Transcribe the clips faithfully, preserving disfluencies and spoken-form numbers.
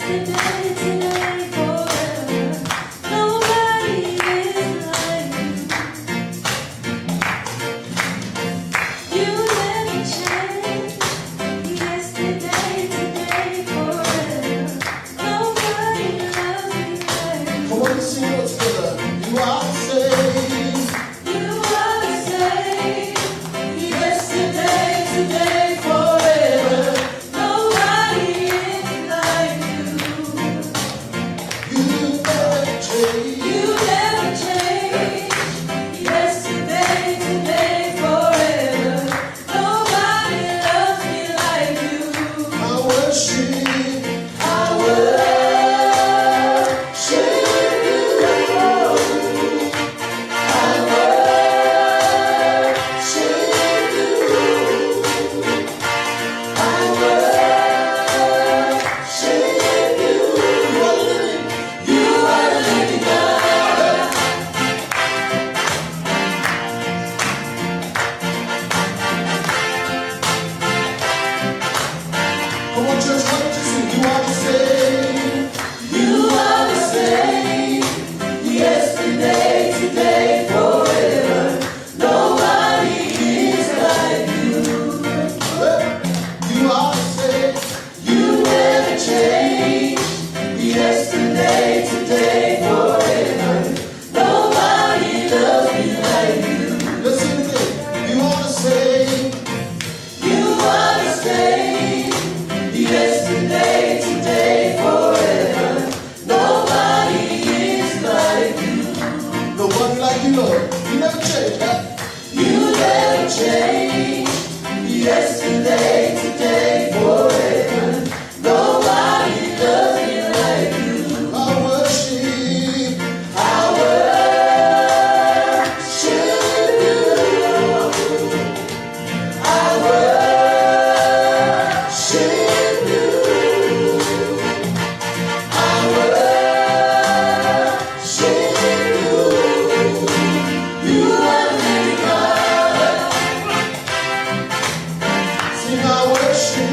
Today, today, forever. Nobody is like you. You never change. Yesterday, today, forever. Nobody loves me like you. Come on, let's sing it all together. You are the same. You are the same. Yesterday, today, forever. Nobody is like you. You never change. You never change. Yesterday, today, forever. Nobody loves me like you. I worship. I worship you. I worship you. I worship you. You are the living, you are the living God. Come on, church, why don't you sing? You are the same. You are the same. Yesterday, today, forever. Nobody is like you. You are the same. You never change. Yesterday, today, forever. Nobody loves me like you. Let's sing it again. You are the same. You are the same. Yesterday, today, forever. Nobody is like you. Nobody like you, Lord. You never change, huh? You never change. Yesterday, today, forever. Nobody does me like you. I worship. I worship you. I worship you. I worship you. You are the living God. Sing, I worship,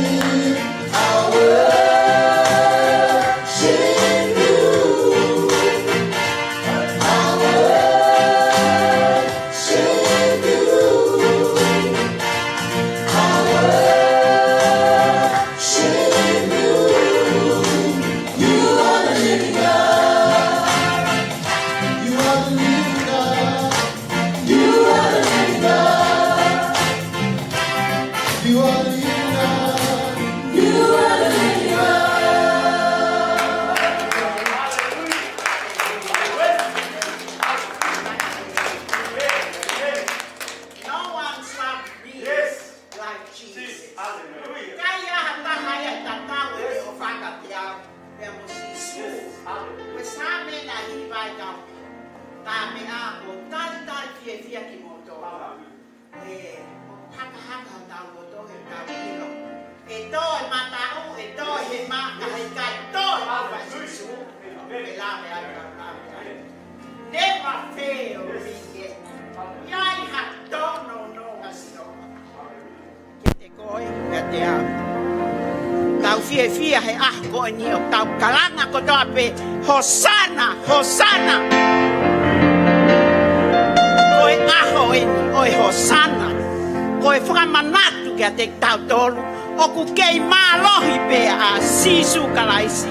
I worship you. I worship you. I worship you. You are the living God. You are the living God. You are the living God. You are the living God. You are the living God. No one's loved me like Jesus. ʻIkai ha taha ia ʻe tatau ʻi he ʻofa kiate au, pea mo Sīsū. Ko e Saame naʻe hiva ʻe Tavita. Tā meʻa ko e talitali fiefia kimoutolu. ʻE, ʻo hakahaka hotau loto he tau ʻilo. ʻE tō e mataʻu, ʻe tō e hema, ka heʻikai tō e ʻofa ʻa Sīsū. ʻE lave ai, ka lave ai. Never fail me yet. ʻI ai ha tono no ʻa Sihova kiate koe, kiate au. Tau fiefia he ʻaho ko eni ʻo tau kalanga kotoa pē, Hosana, Hosana. Ko e ʻaho eni ʻo e Hosana. Ko e fakamanatu kiate kitautolu ʻoku kei mālohi pē ʻa Sīsū Kalaisi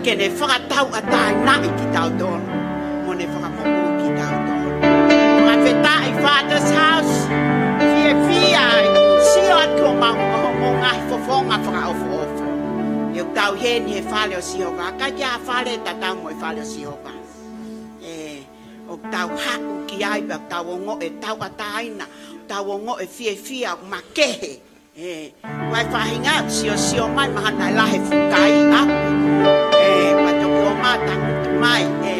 ke ne fakatauʻatāinaʻi kitautolu mo ne fakamoʻui kitautolu. Fakafetaʻi Father's House, fiefia ai, sio atu ʻo maʻu hoʻomou ngaahi fofonga fakaʻofoʻofa. ʻOku tau ʻi heni he fale ʻo Sihova, ʻikai ke ʻi ai ha fale tatau mo e fale ʻo Sihova. ʻE, ʻoku tau haʻu ki ai pea tau ongoʻi e tauʻatāina, tau ongoʻi e fiefia ʻoku makehe. ʻE, ʻoku ʻi ai e faʻahinga ʻoku siosio mai mahalo naʻe lahi e fuʻu kai ʻaʻaku. ʻE, pea toki ō mai ʻo tangutu mai. ʻE,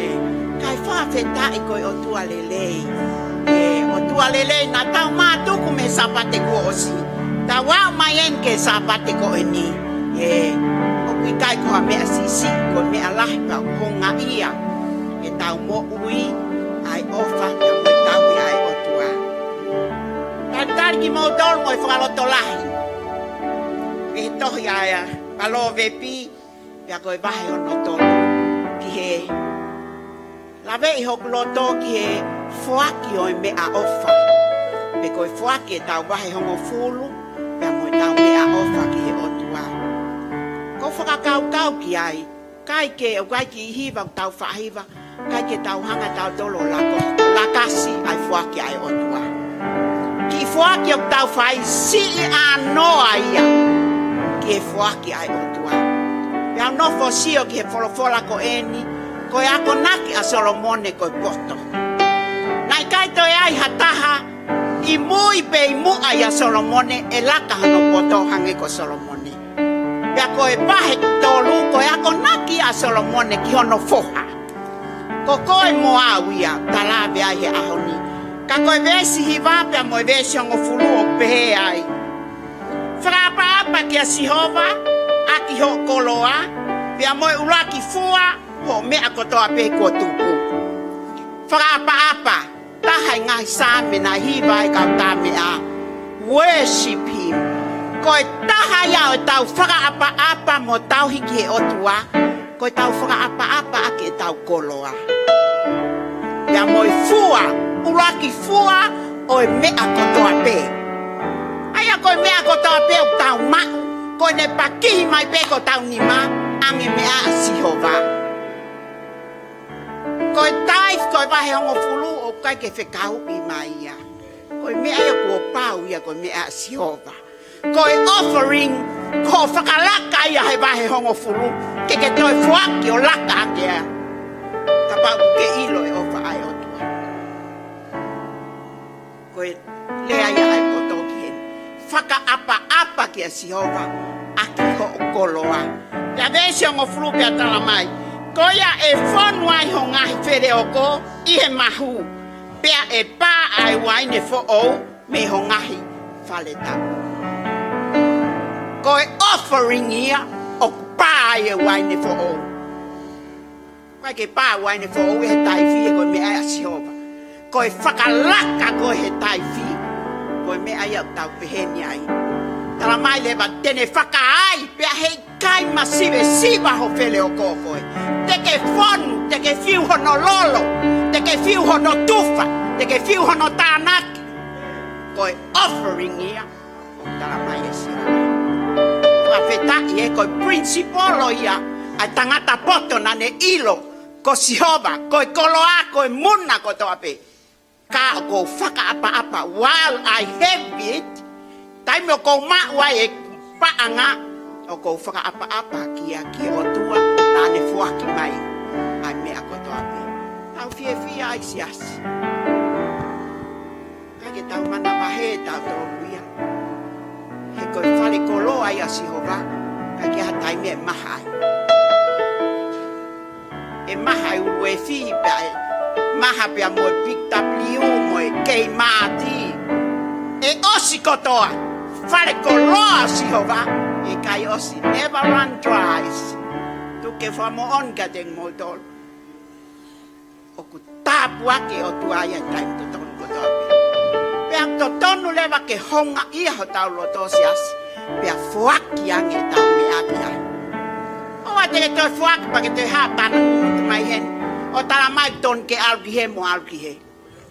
kae fakafetaʻi ko e ʻOtua lelei. ʻE, ʻOtua lelei naʻa tau mātuku mei he Sāpate kuo ʻosi. Tau aʻu mai eni ki he Sāpate ko eni. ʻE, ʻoku ʻikai ko ha meʻa siʻisiʻi, ko e meʻa lahi pea ʻoku houngaʻia ʻetau moʻui, ʻa e ʻofa pea mo e tauhi ʻa e ʻOtua. Talitali kimoutolu mo e fakalotolahi. ʻI he tohi ʻa e Palōvepi, Pea ko e vahe hono tolu ki he, laveʻi hoku loto ki he foaki ʻo e meʻaʻofa. Pe ko e foaki ʻetau vahe hongofulu, pea mo ʻetau meʻaʻofa ki he ʻOtua. ʻOku ou fakakaukau ki ai, ʻikai ke, ʻoku ʻikai ke hiva ʻoku tau faʻa hiva, ʻikai ke tau hanga tautolu ʻo lako, lakasi ʻa e foaki ʻa e ʻOtua. Kiʻi foaki ʻoku tau fai, siʻi ʻānoa ia ki he foaki ʻa e ʻOtua. Pea u nofo ʻo sio ki he folofola ko eni, ko e akonaki ʻa Solomone ko e poto. Naʻe ʻikai toe ai ha taha ʻi mui pe ʻi muʻa ʻia Solomone ʻe laka hono poto hangē ko Solomone. Pea ko e vahe tolu ko e akonaki ʻa Solomone ki hono foha. Ko koe mo au ia ʻoku ta lave ai he ʻaho ni. Ka ko e veesi hiva pea mo e veesi hongofulu ʻoku pehē ai: Fakaʻapaʻapa kia Sihova ʻaki hoʻo koloa, pea mo e ʻuluaki fua hoʻo meʻa kotoa pē kuo tupu. Fakaʻapaʻapa. Taha e ngaahi Saame naʻe hiva ai e kau taameʻa, worship him. Ko e taha ia ʻo ʻetau fakaʻapaʻapa mo tauhi ki he ʻOtua, ko ʻetau fakaʻapaʻapa ʻaki ʻetau koloa. Pea mo e fua, ʻuluaki fua ʻo e meʻa kotoa pē. ʻA ia ko e meʻa kotoa pē ʻoku tau maʻu, ko ʻene pakihi mai pē ki hotau nima, ʻa e meʻa ʻa Sihova. Ko e tithe, ko e vahe hongofulu, ʻoku ʻikai ke fekauʻi mai ia. Ko e meʻa ia kuo pau ia, ko e meʻa ʻa Sihova. Ko e offering, ko e fakalaka ia he vahe hongofulu, ke ke toe foaki ʻo laka ake ia. Kapau ʻoku ke ʻilo e ʻofa ʻa e ʻOtua. Ko e lea ia ʻa e poto ki heni. Fakaʻapaʻapa kia Sihova ʻaki hoʻo koloa. Pea veesi hongofulu pea tala mai: Ko ia ʻe fonu ai ho ngaahi feleoko ʻi he mahu, pea ʻe pā ʻa e uaine foʻou mei ho ngaahi fale tapu. Ko e offering ia ʻoku pā ai e uaine foʻou. ʻOku ʻikai ke pā uaine foʻou he tithe, ko e meʻa ʻa Sihova. Ko e fakalaka ko ē he tithe, ko e meʻa ia ʻoku tau pehē ni ai. Tala mai leva te ne fakaai, pea heʻikai masivesiva ho feleoko ko ē. Te ke fonu, te ke fiu hono lolo, te ke fiu hono tufa, te ke fiu hono tānaki. Ko e offering ia. ʻOku tala mai ʻe Sihova. Fakafetaʻi ē, ko e principle ia ʻa e tangata poto naʻa ne ʻilo ko Sihova, ko e koloa, ko e muna kotoa pē. Ka ʻoku ou fakaʻapaʻapa, while I have it, taimi ʻoku ou maʻu ai e paʻanga, ʻoku ou fakaʻapaʻapa kia, ki he ʻOtua, naʻa ne foaki mai ʻa e meʻa kotoa pē. Tau fiefia ai siasi. ʻIkai ke tau manavahē tautolu ia. He ko e fale koloa ia ʻa Sihova, ʻikai ke ʻi ai ha taimi ʻe maha ai. ʻE maha ai ʻUluefi pea ʻe maha pea mo e Big W mo e Kmart. ʻE ʻosi kotoa, fale koloa ʻo Sihova, ʻe ʻikai ʻosi, never run dry. Tuku ke fakamoʻoni kiate kimoutolu. ʻOku tāpuaki ʻe he ʻOtua ia he taimi totonu kotoa pē. Pea totonu leva ke houngaʻia hotau loto siasi. Pea foaki ange ʻetau meʻa ki ai. ʻOua te ke toe foaki pea ke toe haʻu ʻo tangutu mai heni ʻo tala mai tonu ke ʻalu ki hē mo ʻalu ki hē.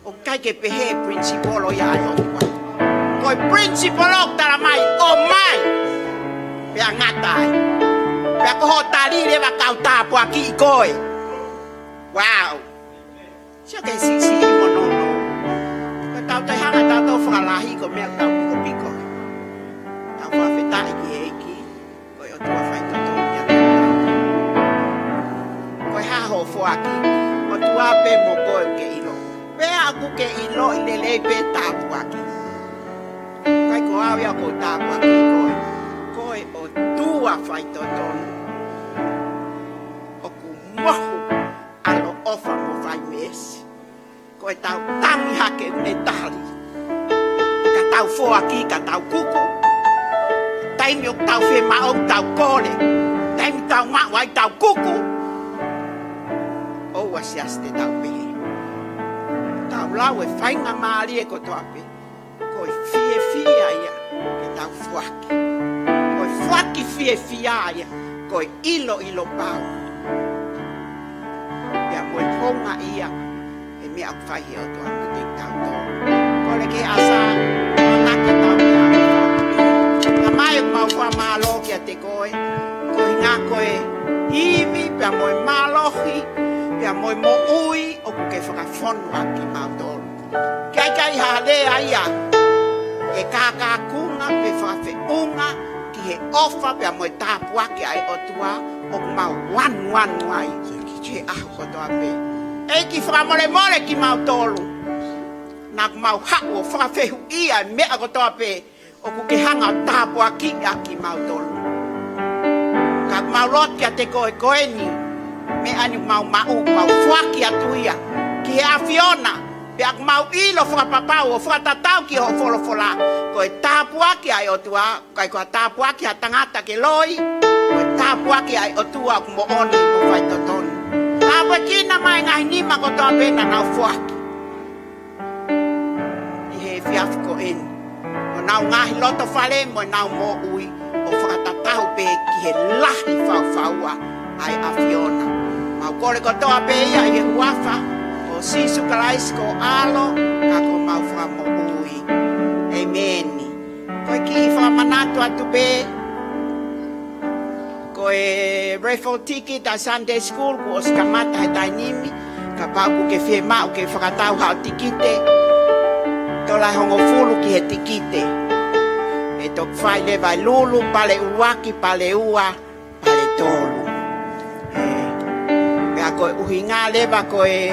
ʻOku ʻikai ke pehē e principle ia ʻa e ʻOtua. Ko e principle ʻoku tala mai, ʻomai. Pea ngata ai. Pea ko hoʻo tali leva kau tāpuakiʻi koe. Wow. Sio ki he siʻisiʻi mo nono. Ko ʻetau toe hanga tautolu ʻo fakalahi ko e meʻa ʻoku tau pikopiko. Tau fakafetaʻi ki he ʻEiki. Ko e ʻOtua faitotonu ia. Ko e hā hoʻo foaki? ʻOtua pē mo koe ke ʻilo. Pea ʻoku ke ʻiloʻi lelei pē tāpuaki. ʻIkai ko au ia ʻoku ou tāpuakiʻi koe. Ko e ʻOtua faitotonu. ʻOku mohu ʻaloʻofa mo fai meesi. Ko ʻetau tangi hake ʻoku ne tali. Ka tau foaki, ka tau kuku. Taimi ʻoku tau fiemaʻu ʻoku tau kole. Taimi tau maʻu ai tau kuku. ʻOua siasi te tau pehē. Tau lau e faingamālie kotoa pē. Ko e fiefia ia ke tau foaki. Ko e foaki fiefia ia. ko e ʻiloʻilo pau. Pea mo e houngaʻia ʻa e meʻa ʻoku fai ʻe he ʻOtua kiate kitautolu. Kole ke ʻasa, ʻo ngata ke tau meʻa. Tamai, ʻoku mau fakamālō kiate koe, koeʻuhinga ko e ivi, pea mo e mālohi, pea mo e moʻui ʻoku ke fakafonu ʻaki kimautolu. ʻIkai ke ʻi ai ha lea ia ʻe kākākunga pe fakafeʻunga ki he ʻofa pea mo e tāpuaki ʻa e ʻOtua ʻoku mau anuanu ai ki he ʻaho kotoa pē. ʻEiki, fakamolemole kimautolu. Naʻa mau haʻu ʻo fakafehuʻia e meʻa kotoa pē ʻoku ke hanga ʻo tāpuakiʻi ʻaki kimautolu. Ka ʻoku mau lotu kiate koe, ko eni, meʻa ni ʻoku mau maʻu, mau foaki atu ia ki he ʻAfiona, pea ʻoku mau ʻilo fakapapau ʻo fakatatau ki hoʻo folofola, ko e tāpuaki ʻa e ʻOtua, ʻikai ko ha tāpuaki ʻa e tangata ke loi, ko e tāpuaki ʻa e ʻOtua ʻoku moʻoni mo faitotonu. Tāpuekina mai e ngaahi nima kotoa pē naʻa nau foaki ʻi he efiafi ko eni, ʻo nau ngaahi loto fale mo nau moʻui, ʻo fakatatau pē ki he lahi faufaua ʻa e ʻAfiona. Mau kole kotoa pē ia ʻi he huafa ʻo Sīsū Kalaisi ko ho ʻAlo, ka ko homau Fakamoʻui. ʻĒmeni. Ko e kiʻi fakamanatu atu pē, ko e raffle ticket ʻa e Sunday School kuo ʻosi kamata he taimi ni, kapau ʻoku ke fiemaʻu ke fakatau haʻo tikite, tola ʻe hongofulu ki he tikite. ʻE toki fai leva e lulu, pale ʻuluaki, pale ua, pale tolu. ʻE, pea ko e ʻuhinga leva ko e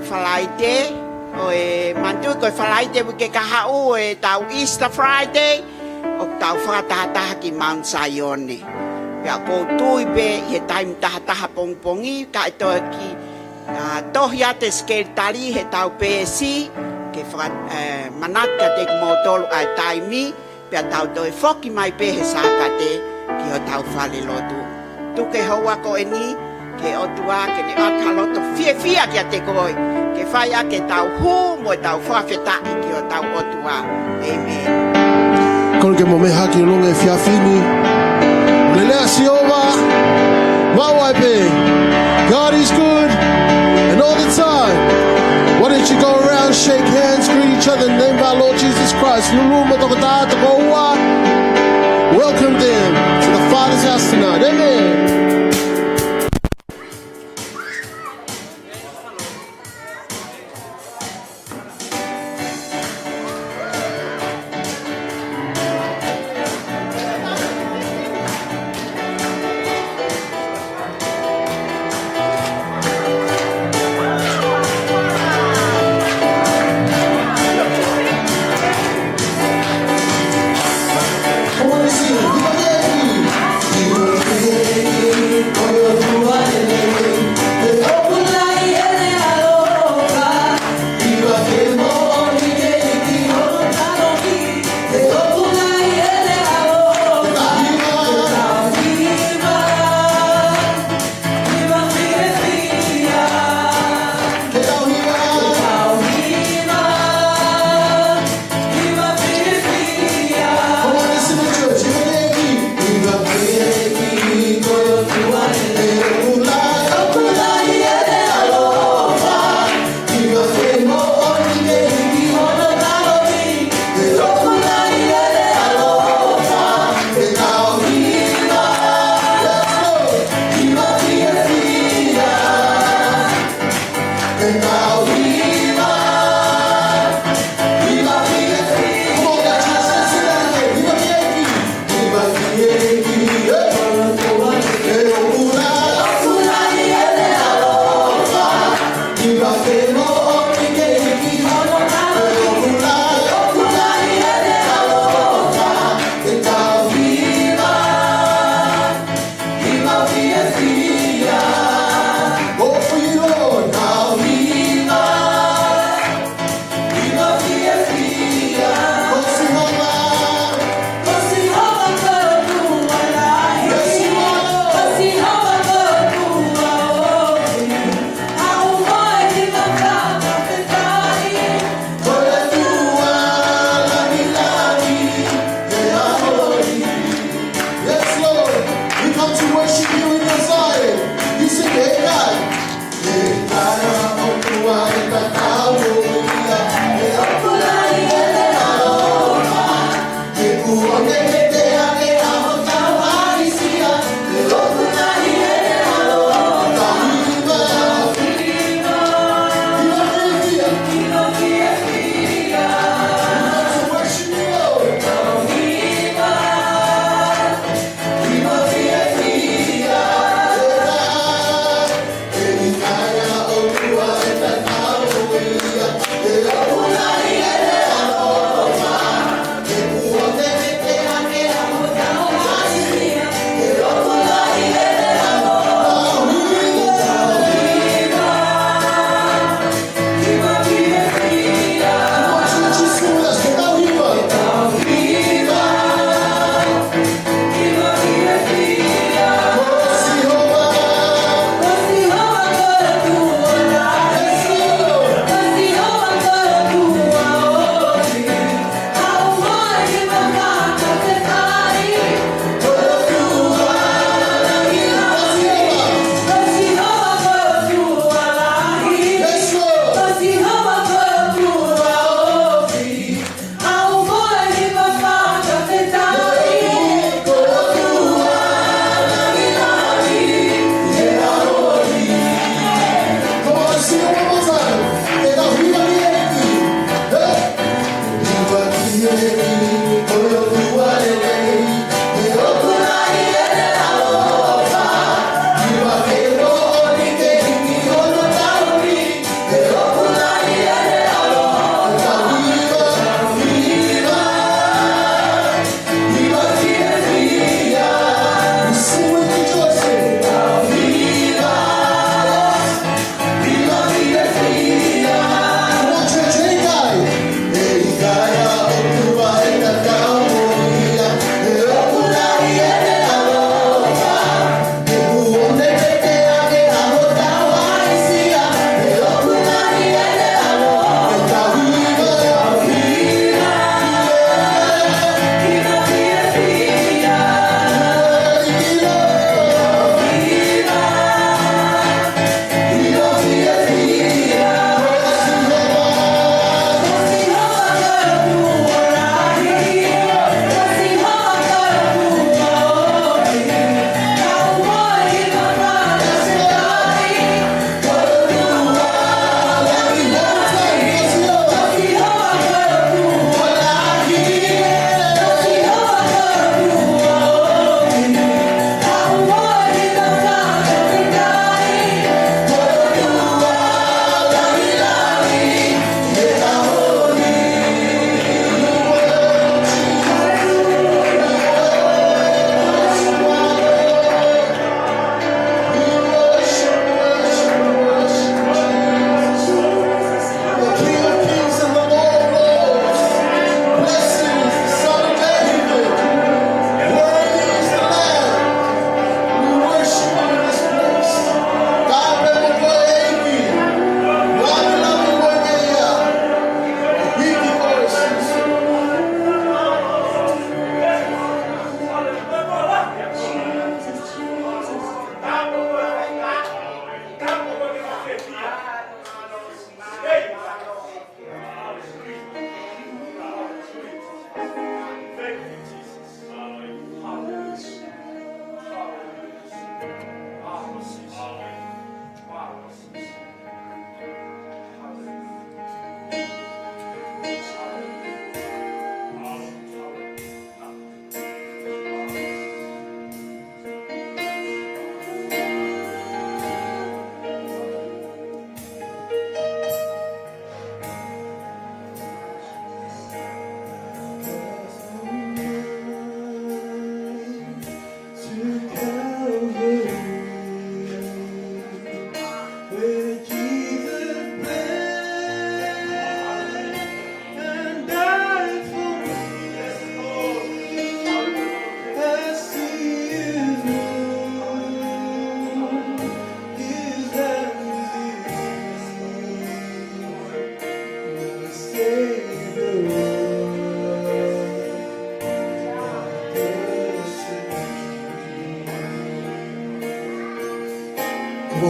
Falaite, ʻo e manatu ko e Falaite uike kahaʻu, ʻetau Easter Friday, ʻoku tau fakatahataha ki Mount Zion. Pea ʻoku ou tui pē ʻi he taimi tahataha pongipongi, ka ʻe toki, ʻa, tohi atu e sekelitali heʻetau peesi, ke faka-, ʻe, manatu kiate kimoutolu ʻa e taimi, pea tau toe foki mai pē he Sāpate ki hotau falelotu. Tuku e houa ko eni ki he ʻOtua ke ne ʻoatu ha loto fiefia kiate koe, ke fai ʻaki ʻetau hū mo ʻetau fakafetaʻi ki hotau ʻOtua. ʻĒmeni. Kole ke mou meʻa hake ʻi he longo efiafi ni. Lelei ʻa Sihova, maʻu ai pē. God is good, and all the time. Why don't you go around, shake hands, greet each other in the name of our Lord Jesus Christ. Lulu mo e tokotaha, tokoua. Welcome them to the Father's house tonight. ʻĒmeni.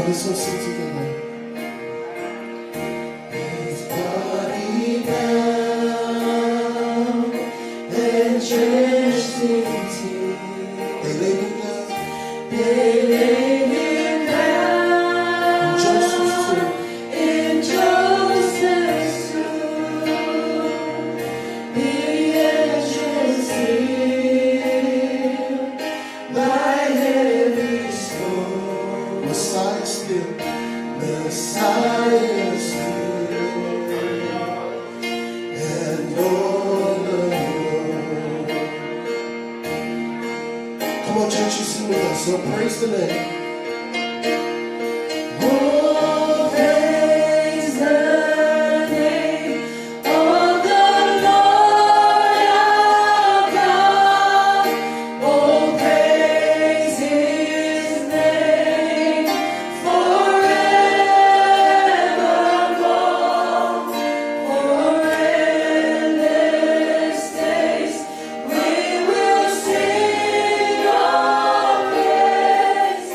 Let's all sing together. His body bound and drenched in tears. They laid him down. They laid him down in Joseph's tomb. In Joseph's tomb. The entrance sealed by heavy stone. Messiah still. Messiah still. And all alone. Come on, church, you sing with us. So praise the name. Oh, praise the name of the Lord our God. Oh, praise his name forevermore. For endless days we will sing your praise.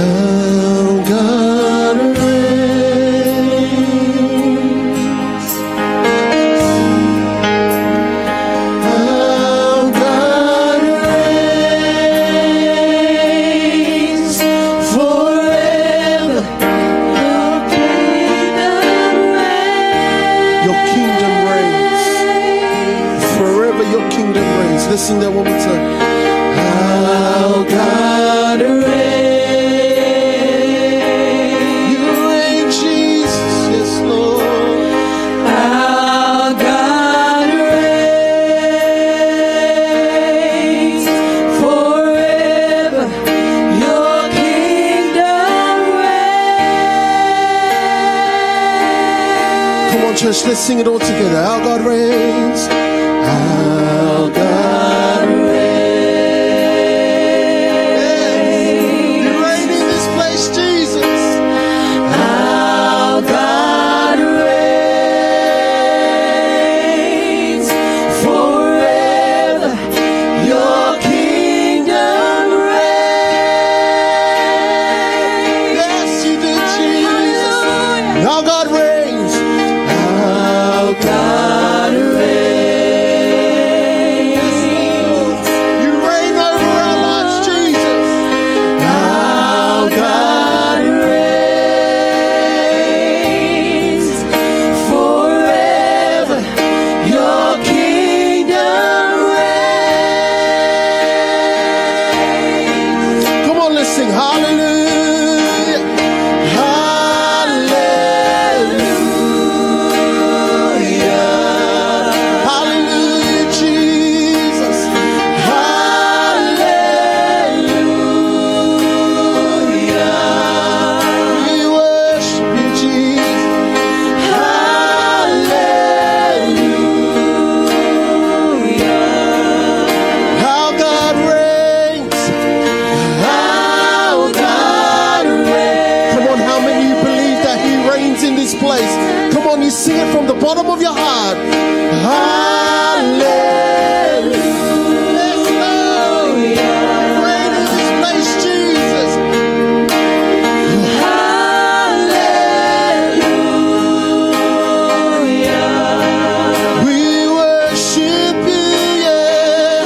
Our God reigns. Our God reigns forever. Your kingdom reigns. Your kingdom reigns. Forever your kingdom reigns. Let's sing that one more time. Our God reigns. You reign, Jesus. Yes, Lord. Our God reigns forever. Your kingdom reigns. Come on, church, let's sing it all together. Our God reigns. Our God reigns. You reign in this place, Jesus. Our God reigns forever. Your kingdom reigns. Yes, you do, Jesus. Hallelujah. Our God reigns. Our God reigns. You reign over our lives, Jesus. Our God reigns forever. Your kingdom reigns. Come on, let's sing. Hallelujah. Hallelujah. Hallelujah, Jesus. Hallelujah. We worship you, Jesus. Hallelujah. Our God reigns. Our God reigns. Come on, how many of you believe that he reigns in this place? Come on, you sing it from the bottom of your heart. Hallelujah. Yes, Lord. Reign in this place, Jesus. Hallelujah. We worship you, yeah.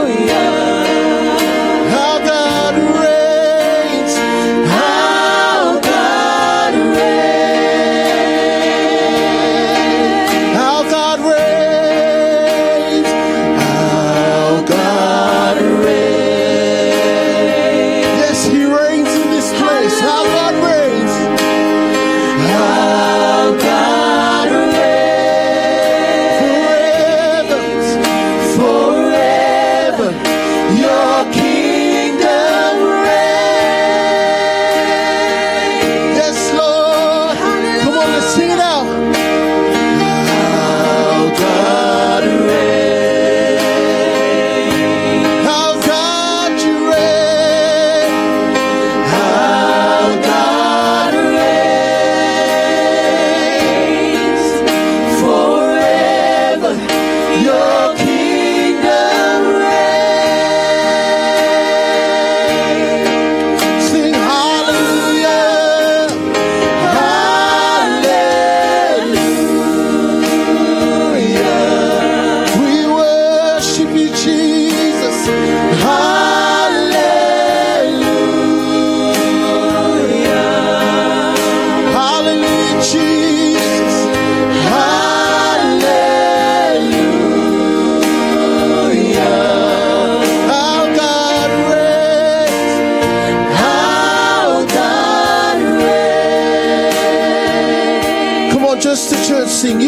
Hallelujah. Our God reigns. Our God reigns. Our God reigns. Our God reigns. Yes, he reigns in this place. Our God reigns. Our God reigns. Forever, forever, your kingdom reigns. Yes, Lord. Come on, let's sing it out. Our God reigns. Our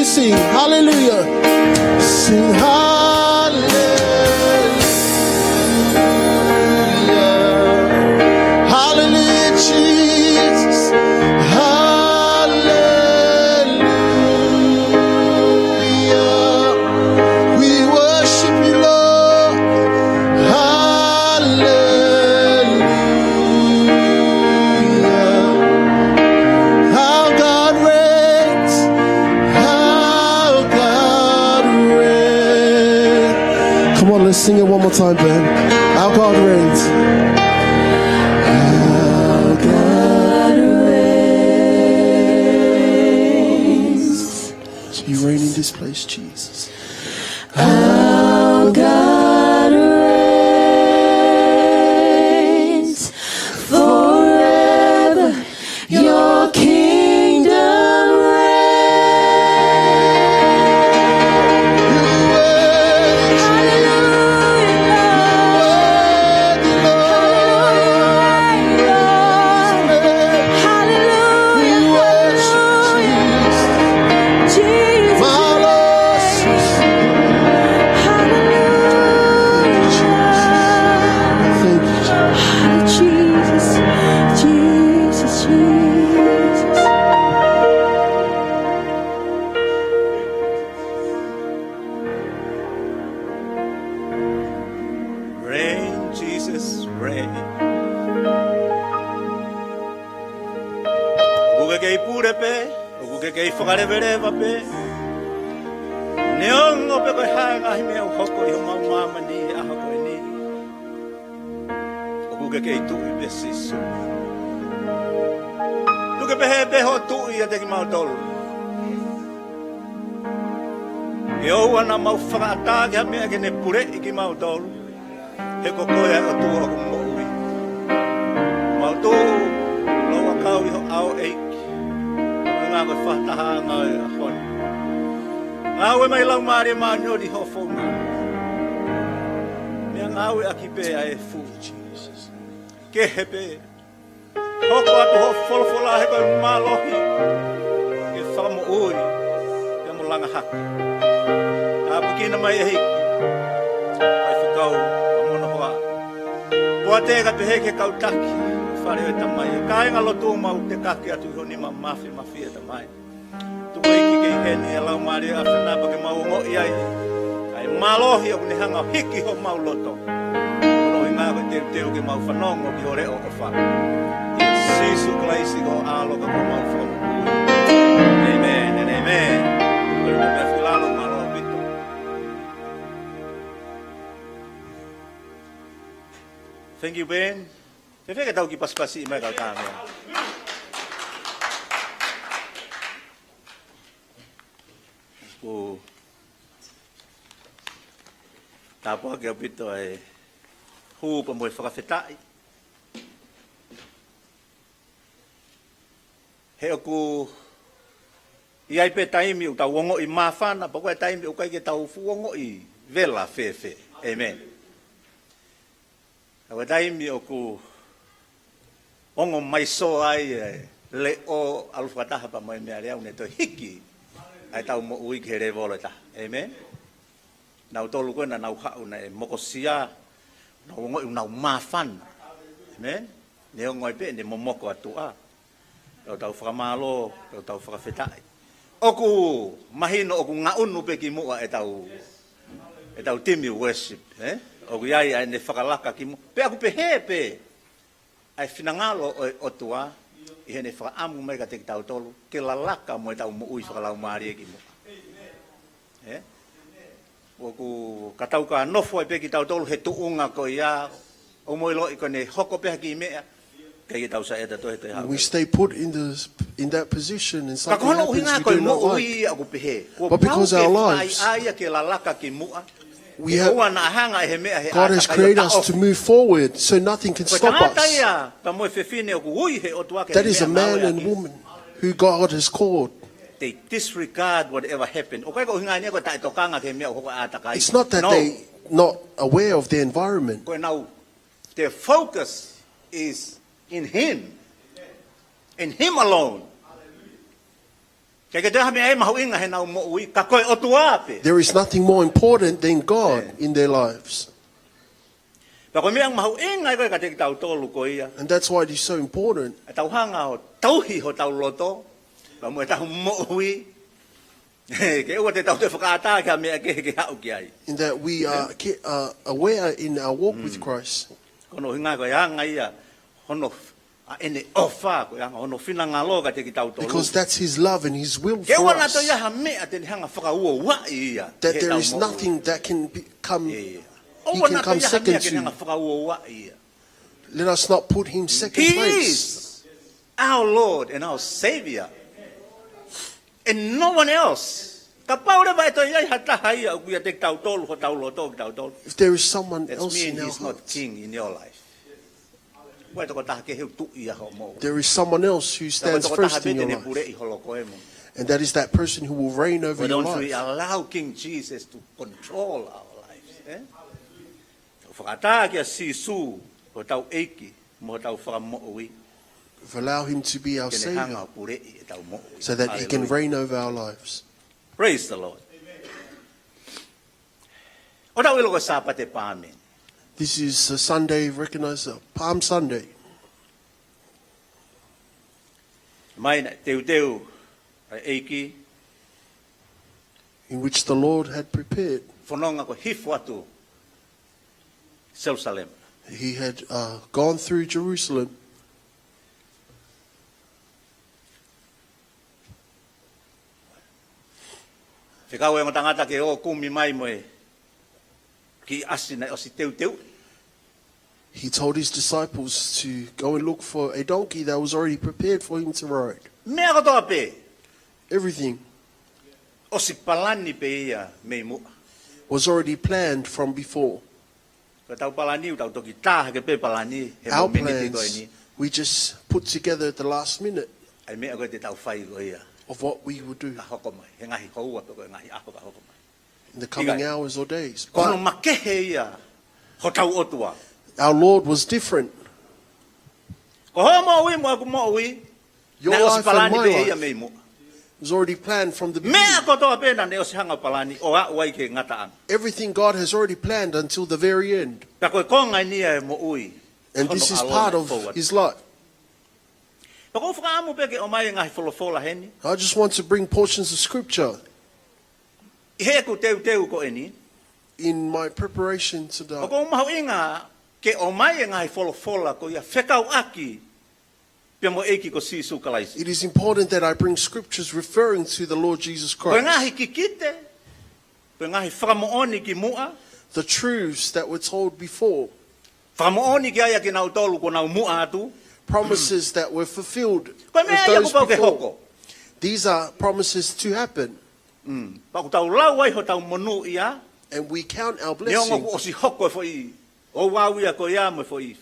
Sing hallelujah. Sing hallelujah. Hallelujah, Jesus. Hallelujah. We worship you, Lord. Hallelujah. Our God reigns. Our God reigns. Come on, let's sing it one more time, band. Our God reigns. Our God reigns. You reign in this place, Jesus. Our God reigns forever. Your kingdom reigns. Hallelujah, Lord. Hallelujah, Lord. Hallelujah, hallelujah. Jesus, you reign. Hallelujah. Thank you, Jesus. Jesus, Jesus, Jesus. Reign, Jesus, reign. ʻOku ke kei pule pē, ʻoku ke kei fakaleveleva pē. Neongo pe ko e hā e ngaahi meʻa ʻoku hoko ʻi homau māmani he ʻaho ko eni, ʻoku ke kei tuʻi pē, Sīsū. Tuku ke pehē pē hoʻo tuʻi ʻiate kimautolu, ke ʻoua naʻa mau fakaʻatā ki ha meʻa ke ne puleʻi kimautolu. He ko koe ʻa e ʻOtua ʻoku moʻui. Mau tuʻu ʻo ʻakau ʻi ho ʻao, ʻEiki. Ko e ngāue fakatahaʻanga ʻo e ʻaho ni. Ngāue mai Laumālie Māʻoniʻoni ʻi hoʻo founga. Meʻangāueʻaki pē ʻa e fuʻu kehe pē. Hoko atu hoʻo folofola he ko e mālohi ke fakamoʻui pea mo langa hake. Tāpuekina mai ʻEiki, ʻa e fekau ʻa mono hoa. Poate ka pehē ki he kau taki ʻo e fale ʻo e Tamai, kāinga lotu, mau tekaki atu ʻi ho nima māfimafi, ʻe Tamai. Tuku ʻEiki ke ʻi heni ʻa e Laumālie ʻa e ʻAfiona pea ke mau ongoʻi ai ʻa e mālohi ʻoku ne hanga ʻo hiki homau loto. Ko hono ʻuhinga ko e teuteu ke mau fanongo ki ho leʻo ʻofa. ʻIa Sīsū Kalaisi ko ho ʻAlo ka ko homau Fakamoʻui. ʻĒmeni and ʻēmeni. Ko e meʻa fika lalo, mālō ʻaupito. Thank you, Ben. Fēfē ke tau kiʻi pasipasi mai kau tāmea? ʻOku tāpuaki ʻaupito ʻa e hū pea mo e fakafetaʻi. He ʻoku ʻi ai pē taimi ʻoku tau ongoʻi māfana, pea ko e taimi ʻoku ʻikai ke tau fuʻu ongoʻi vela fēfē. ʻĒmeni. Ka ko e taimi ʻoku ongo mai sō ai e leʻo ʻalu fakataha pea mo e meʻalea, ʻoku ne toe hiki ʻa ʻetau moʻui ki he lēvolo ʻe taha. ʻĒmeni. Nautolu ko ē naʻa nau haʻu naʻe mokosia, nau ongoʻi ʻoku nau māfana. ʻĒmeni. Neongo ai pē ʻene momoko ʻa tuʻa. Tau tau fakamālō, tau tau fakafetaʻi. ʻOku mahino ʻoku ngaʻunu pē ki muʻa ʻetau, ʻetau timi worship, ē? ʻOku ʻi ai ʻa ʻene fakalaka ki muʻa. Pea ʻoku pehē pē ʻa e finangalo ʻo e ʻOtua ʻi heʻene fakaʻamu mai kiate kitautolu ke lalaka mo ʻetau moʻui fakalaumālie ki muʻa. Ē? ʻOku ka tau ka nofo ai pē kitautolu he tuʻunga ko ia, ʻoku mou ʻiloʻi ko ʻene hoko pē ha kiʻi meʻa, ʻikai ke tau saiʻia ʻe tautolu he toe haʻu. We stay put in the, in that position and something happens we do not like. Ka ko hono ʻuhinga ko e moʻui ʻoku pehē. But because our lives, kuo pau ke fai ʻa ia ke lalaka ki muʻa. We have, ʻoua naʻa hanga ʻe he meʻa he ʻātakai ʻo taʻofi. God has created us to move forward, so nothing can stop us. Ko e tangata ia pea mo e fefine ʻoku ui he ʻOtua ki he meʻa ngāueʻaki. That is a man and woman who God has called. They disregard whatever happened. ʻOku ʻikai ko e ʻuhinga ia ko e taʻetokanga ki he meʻa ʻoku hoko he ʻātakai. It's not that they not aware of the environment. Ko ʻenau, their focus is in him. In him alone. ʻIkai ke toe ʻi ai ha meʻa ʻe mahuʻinga heʻenau moʻui, ka ko e ʻOtua pē. There is nothing more important than God in their lives. Pea ko e meʻa mahuʻinga ia ko ē kiate kitautolu ko ia. And that's why it is so important. ʻEtau hanga ʻo tauhi hotau loto, pea mo ʻetau moʻui. Ke ʻoua te tau toe fakaʻatā ki ha meʻa kehe ke haʻu ki ai. In that we are ki-, uh, aware in our walk with Christ. Ko hono ʻuhinga ko e anga ia hono, ʻa ʻene ʻofa, ko e anga hono finangalo kiate kitautolu. Because that's his love and his will for us. Ke ʻoua naʻa toe ʻi ai ha meʻa te ne hanga fakauouaʻi ia. That there is nothing that can be, come, he can come second to. ʻOua naʻa toe ʻi ai ha meʻa ke ne hanga fakauouaʻi ia. Let us not put him second place. He is our Lord and our Savior. And no one else. Kapau leva ʻe toe ʻi ai ha taha ia ʻoku ʻiate kitautolu hotau loto kitautolu. If there is someone else in our hearts, that means he's not king in your life. Ko e tokotaha kehe ʻoku tuʻi ia ho moʻui. There is someone else who stands first in your life. Ko e tokotaha pē te ne puleʻi ho loto mo. And that is that person who will reign over your life. Why don't we allow King Jesus to control our lives, eh? ʻO fakaʻatā kia Sīsū, hotau ʻEiki, mo hotau Fakamoʻui. Allow him to be our Savior, ke ne hanga ʻo puleʻi ʻetau moʻui. So that he can reign over our lives. Hallelujah. Praise the Lord. ʻOku tau ʻilo ko e Sāpate Pāme. This is a Sunday recognized, uh, Palm Sunday. Mai naʻe teuteu ʻa e ʻEiki. In which the Lord had prepared. Fononga ko e hifo atu Selusalema. He had, uh, gone through Jerusalem. Fekau e ongo tangata ke ō kumi mai mo e kiʻi ʻasi naʻe ʻosi teuteu. He told his disciples to go and look for a donkey that was already prepared for him to ride. Meʻa kotoa pē. Everything. ʻOsi palani pē ia mei muʻa. Was already planned from before. Ko ʻetau palani, ʻoku tau toki tā hake pē palani he momeniti ko eni. Our plans, we just put together at the last minute. ʻA e meʻa ko ē te tau fai ko ia. Of what we would do. Ka hoko mai, he ngaahi houa pe ko e ngaahi ʻaho ka hoko mai. In the coming hours or days. ʻIkai. Ko hono makehe ia hotau ʻOtua. But our Lord was different. Ko hoʻo moʻui mo ʻeku moʻui, naʻe ʻosi palani pē ia mei muʻa. Your life and my life was already planned from the beginning. Meʻa kotoa pē naʻá ne ʻosi hanga ʻo palani ʻo aʻu ai ki he ngataʻanga. Everything God has already planned until the very end. Pea ko e konga eni ia e moʻui. And this is part of his life. Pea ʻoku ou fakaʻamu pē ke ʻomai e ngaahi folofola heni. I just want to bring portions of scripture. ʻI heʻeku teuteu ko eni. In my preparation today. ʻOku mahuʻinga ke ʻomai e ngaahi folofola ko ia fekauʻaki pea mo e ʻEiki ko Sīsū Kalaisi. It is important that I bring scriptures referring to the Lord Jesus Christ. Ko e ngaahi kikite, ko e ngaahi fakamoʻoni ki muʻa. The truths that were told before. Fakamoʻoni ki ai ʻa kinautolu kuo nau muʻa atu. Promises that were fulfilled of those before. Ko e meʻa ia kuo pau ke hoko. These are promises to happen. Mm. Pea ʻoku tau lau ai hotau monūʻia. And we count our blessing. Neongo kuo ʻosi hoko e foʻi ouau ia ko ia mo e foʻi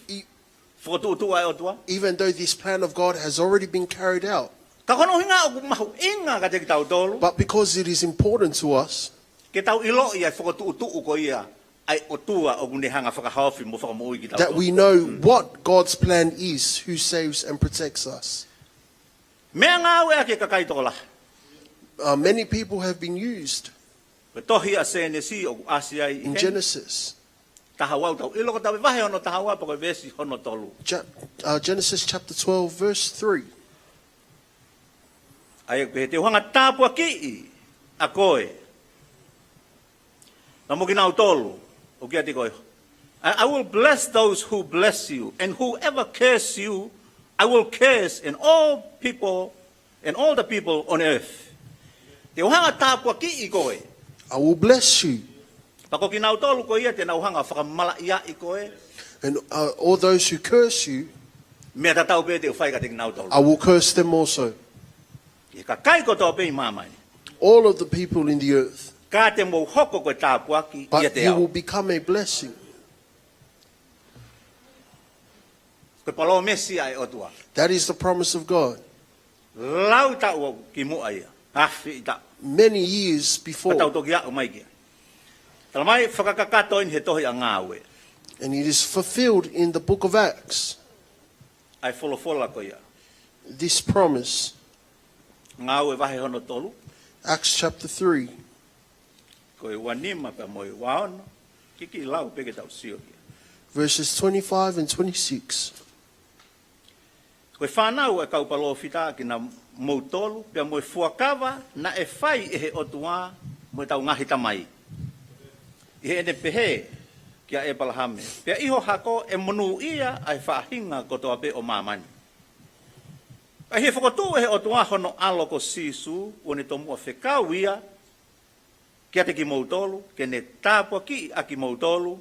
fokotuʻutuʻu ʻa e ʻOtua. Even though this plan of God has already been carried out. Ka ko hono ʻuhinga ʻoku mahuʻinga kiate kitautolu. But because it is important to us. Ke tau ʻiloʻi ʻa e fokotuʻutuʻu ko ia ʻa e ʻOtua ʻoku ne hanga fakahaofi mo fakamoʻui kitautolu. That we know what God's plan is, who saves and protects us. Meʻangāueʻaki e kakai tokolahi. Uh, many people have been used. Ko e tohi ʻa Sēnesi ʻoku ʻasi ai ʻi he Genesis. Taha ua, tau ʻilo ko e vahe hono taha ua pea ko e veesi hono tolu. Ge-, uh, Genesis chapter twelve, verse three. ʻA ia ʻoku pehē, te u hanga ʻo tāpuakiʻi ʻa koe. Pea mo kinautolu ʻoku ʻiate koe. I, I will bless those who bless you, and whoever curse you, I will curse, and all people, and all the people on earth. Te u hanga ʻo tāpuakiʻi koe. I will bless you. Pea ko kinautolu ko ia te nau hanga ʻo fakamalaʻiaʻi koe. And, uh, all those who curse you, meʻa tatau pē te u fai kiate kinautolu. I will curse them also. ʻI he kakai kotoa pē ʻi māmani. All of the people in the earth. Ka te mou hoko ko e tāpuaki ʻiate au. But you will become a blessing. Ko e palōmesi ʻa e ʻOtua. That is the promise of God. Laui taʻu ki muʻa ia. Afe ʻi taʻu. Many years before. Ka tau toki aʻu mai ki ai. Tala mai fakakakato ʻeni he tohi ʻa Ngāue. And it is fulfilled in the book of Acts. ʻA e folofola ko ia. This promise. Ngāue vahe hono tolu. Acts chapter three, Ko e ua nima pea mo e ua ono. Kiʻi lau pē ke tau sio ki ai. Verses twenty-five and twenty-six. Ko e fānau ʻa e kau palōfita kinautolu, pea mo e fuakava naʻe fai ʻe he ʻOtua mo ʻetau ngaahi tamai ʻi heʻene pehē kia ʻĒpalahame, Pea ʻi ho hako ʻe monūʻia ʻa e faʻahinga kotoa pē ʻo māmani. Pea ʻi he fokotuʻu ʻe he ʻOtua hono ʻAlo ko Sīsū, kuo ne tomuʻa fekau ia kiate kimoutolu, ke ne tāpuakiʻi ʻa kimoutolu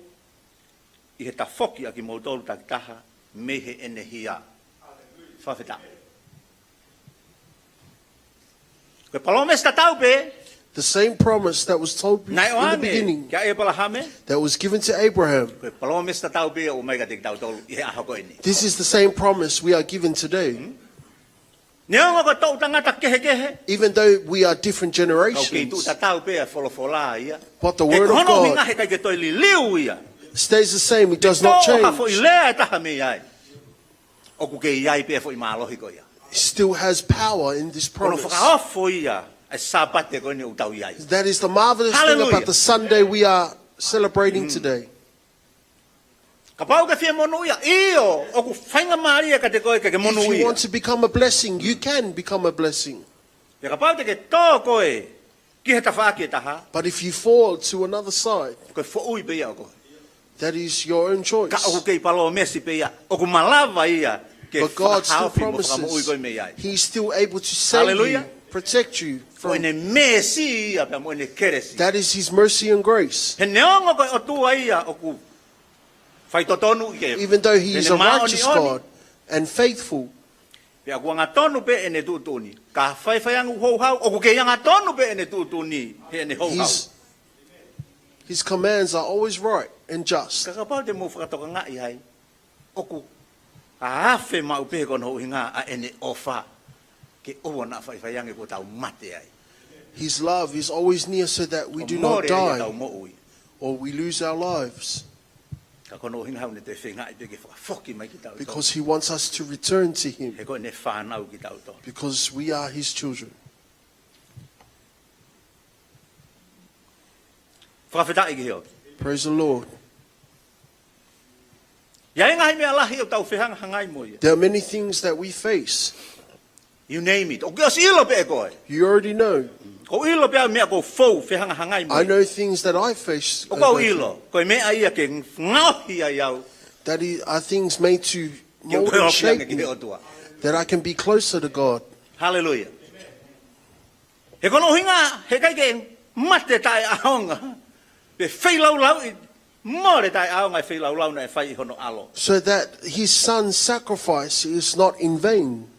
ʻi he tafoki ʻa kimoutolu takitaha mei heʻene hia. Fakafetaʻi. Ko e palōmesi tatau pē The same promise that was told be- naʻe in the ʻoange beginning, kia ʻĒpalahame, that was given to Abraham. Ko e palōmesi tatau pē ʻoku ʻomai kiate kitautolu ʻi he ʻaho ko eni. This is the same promise we are given today. Neongo ko e toʻu tangata kehekehe, Even though we are different ka ʻoku kei tuʻu generations, tatau pē ʻa e folofola ia. But the word of God He ko hono ʻuhinga he ʻikai ke toe liliu ia. Stays the same, it does not change. Tō ha foʻi lea ʻe taha mei ai, ʻoku kei ʻi ai pē foʻi mālohi ko ia. It still has power in this promise. Ko hono fakaofo ia ʻa e Sāpate ko eni ʻoku tau ʻi ai. That is the marvelous thing Hallelujah. About the Sunday we are celebrating today. Kapau ke fie monūʻia, ʻio, ʻoku faingamālie kiate koe ke ke monūʻia. If you want to become a blessing, you can become a blessing. Pea kapau te ke tō koe ki he tafaʻaki ʻe taha, But if you fall to another side, ko e foʻui pē ia ʻo koe. That is your own choice. Ka ʻoku kei palōmesi pē ia, ʻoku malava ia ke But God still fakahaofi mo fakamoʻui promises koe mei ai. He is still able to save Hallelujah. You, protect you Ko from ʻene mēsi ia pea mo ʻene kelesi. That is his mercy and grace. He neongo ko e ʻOtua ia ʻoku faitotonu ʻi he, Even though he is ʻene a righteous māʻoniʻoni, God and faithful, pea ʻoku angatonu pē ʻene tuʻutuʻuni. Ka faifaiange ʻoku houhau, ʻoku kei angatonu pē ʻene tuʻutuʻuni heʻene houhau. His, his commands are always right and just. Ka kapau te mou fakatokangaʻi ai, ʻoku afe maʻu pē ko hono ʻuhinga ʻa ʻene ʻofa ke ʻoua naʻa faifaiange kuo tau mate ai. His love is always near so that we do not die ʻO mole ai ʻetau moʻui. Or we lose our lives. Ka ko hono ʻuhinga ʻoku ne toe feingaʻi pē ke fakafoki mai kitautolu. Because he wants us to return to him. He ko ʻene fānau kitautolu. Because we are his children. Fakafetaʻi ki he ʻOtua. Praise the Lord. ʻI ai e ngaahi meʻa lahi ʻoku tau fehangahangai mo ia. There are many things that we face. You name it. ʻOku ke ʻosi ʻilo pē ʻe koe. You already know. ʻOku ou ʻilo pē ʻa e meʻa ʻoku ou fehangahangai mo ia. I know things that I face. ʻOku ou ʻilo. Ko e meʻa ia ke ngaohi ai au. That i-, are things made to mold and shape me. Ke u toe ofi ange ki he ʻOtua. That I can be closer to God. Hallelujah. He ko hono ʻuhinga, he ʻikai ke mate taʻeʻaonga, pe feilaulauʻi, mole taʻeʻaonga e feilaulau naʻe fai ʻi hono ʻAlo. So that his son's sacrifice is not in vain.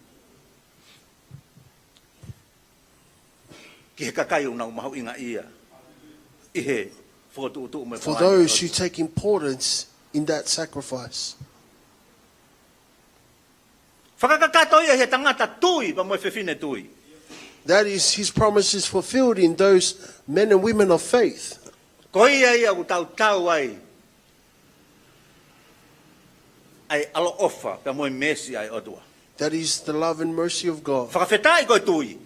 Ki he kakai ʻoku nau mahuʻingaʻia ʻi he fokotuʻutuʻu mo e For those who take importance in that sacrifice. Fakakakato ia he tangata tui, pea mo e fefine tui. That is, his promise is fulfilled in those men and women of faith. Ko ia ia ʻoku tautau ai ʻa e ʻaloʻofa, pea mo e mēsi ʻa e ʻOtua. That is the love and mercy of God. Fakafetaʻi ko e tui.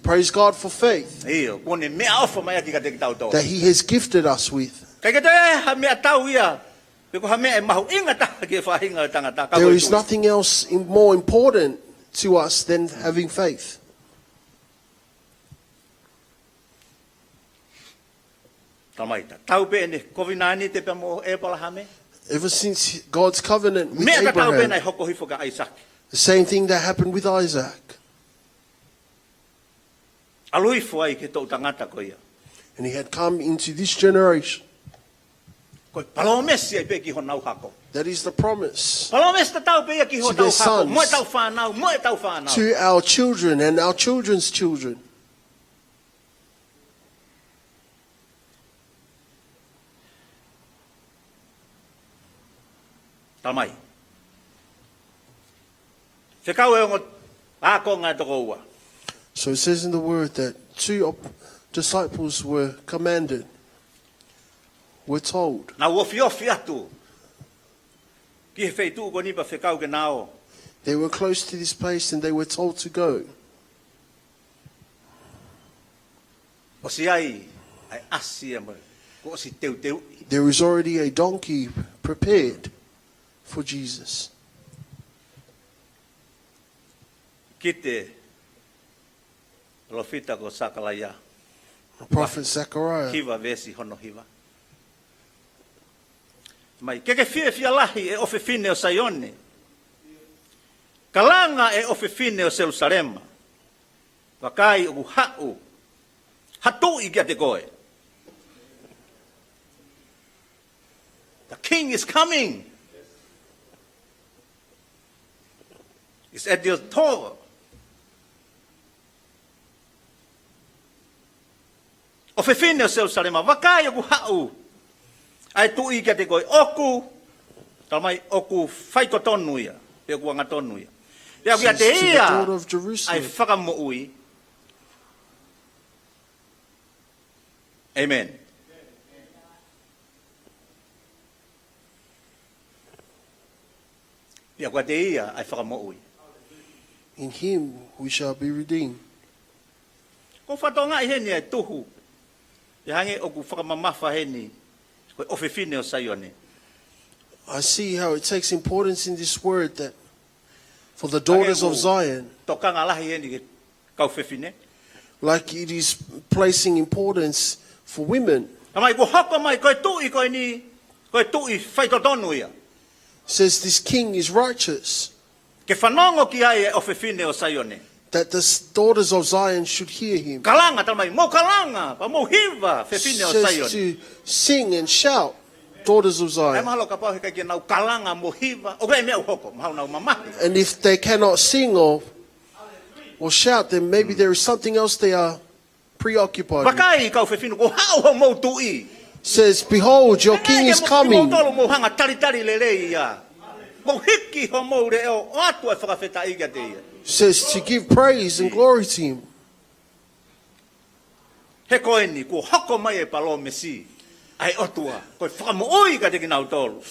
Praise God for faith. ʻIo, kuo ne meʻaʻofa mai ʻaki kiate kitautolu. That he has gifted us with. ʻIkai ke toe ha meʻatau ia, pe ko ha meʻa ʻe mahuʻinga taha ki he faʻahinga ʻo e tangata, ka ko e tui. There is nothing else in, more important to us than having faith. Talamai, tatau pē ʻene kovinānite pea mo ʻĒpalahame. Ever since God's covenant with Abraham. Meʻa tatau pē naʻe hoko hifo kia ʻAisake. The same thing that happened with Isaac. ʻAlu hifo ai ki he toʻu tangata ko ia. And he had come into this generation. Ko e palōmesi ai pē ki honau hako. That is the promise. Palōmesi tatau pē ia ki hotau hako, mo ʻetau fānau, mo ʻetau fānau. To their sons. To our children and our children's children. Talamai. Fekau e ongo ākonga ʻe toko ua. So it says in the word that two op-, disciples were commanded, were told. Nau ofiofi atu ki he feituʻu ko eni pea fekau ke nau ō. They were close to this place and they were told to go. ʻOsi ʻi ai ʻa e ʻasi ia mo e, kuo ʻosi teuteuʻi. There is already a donkey prepared for Jesus. Kite palōfita ko Sakalaia. The prophet Zechariah. Hiva veesi hono hiva. Mai, ke ke fiefia lahi ʻe ʻofefine ʻo Saione. Kalanga ʻe ʻofefine ʻo Selusalema. Vakai ʻoku haʻu ha tuʻi kiate koe. The king is coming. Is at your door. ʻOfefine ʻo Selusalema, vakai ʻoku haʻu ʻa e tuʻi kiate koe ʻoku, tala mai, ʻoku faitotonu ia, pe ʻoku angatonu ia. Pea ʻoku ʻiate ia ʻa e fakamoʻui. Amen. Pea ʻoku ʻiate ia ʻa e fakamoʻui. In him we shall be redeemed. Ko e fatongia ʻi heni ʻa e tuhu. ʻIo hangē ʻoku fakamamafa heni ko e ʻofefine ʻo Saione. I see how it takes importance in this word that for the daughters of Zion, tokanga lahi heni ki he kau fefine. Like it is placing importance for women. Tala mai kuo hoko mai ko e tuʻi ko eni, ko e tuʻi faitotonu ia. Says this king is righteous. Ke fanongo ki ai ʻa e ʻofefine ʻo Saione. That the s-, daughters of Zion should hear him. Kalanga, tala mai, mou kalanga, pea mou hiva, fefine ʻo Saione. Says to sing and shout, daughters of Zion. ʻE mahalo kapau heʻikai ke nau kalanga mo hiva, ʻoku ʻi ai e meʻa ʻoku hoko, mahalo nau mamahi. And if they cannot sing or, or shout, then maybe there is something else they are preoccupied with. Vakai kau fefine, kuo haʻu homou tuʻi. Says, "Behold, your king is coming." Ke mou, ke mou tolo mou hanga talitali lelei ia. Mou hiki homou leʻo ʻo ʻoatu ʻa e fakafetaʻi kiate ia. Says to give praise and glory to him. He ko eni, kuo hoko mai e palōmesi ʻa e ʻOtua, ko e fakamoʻui kiate kinautolu.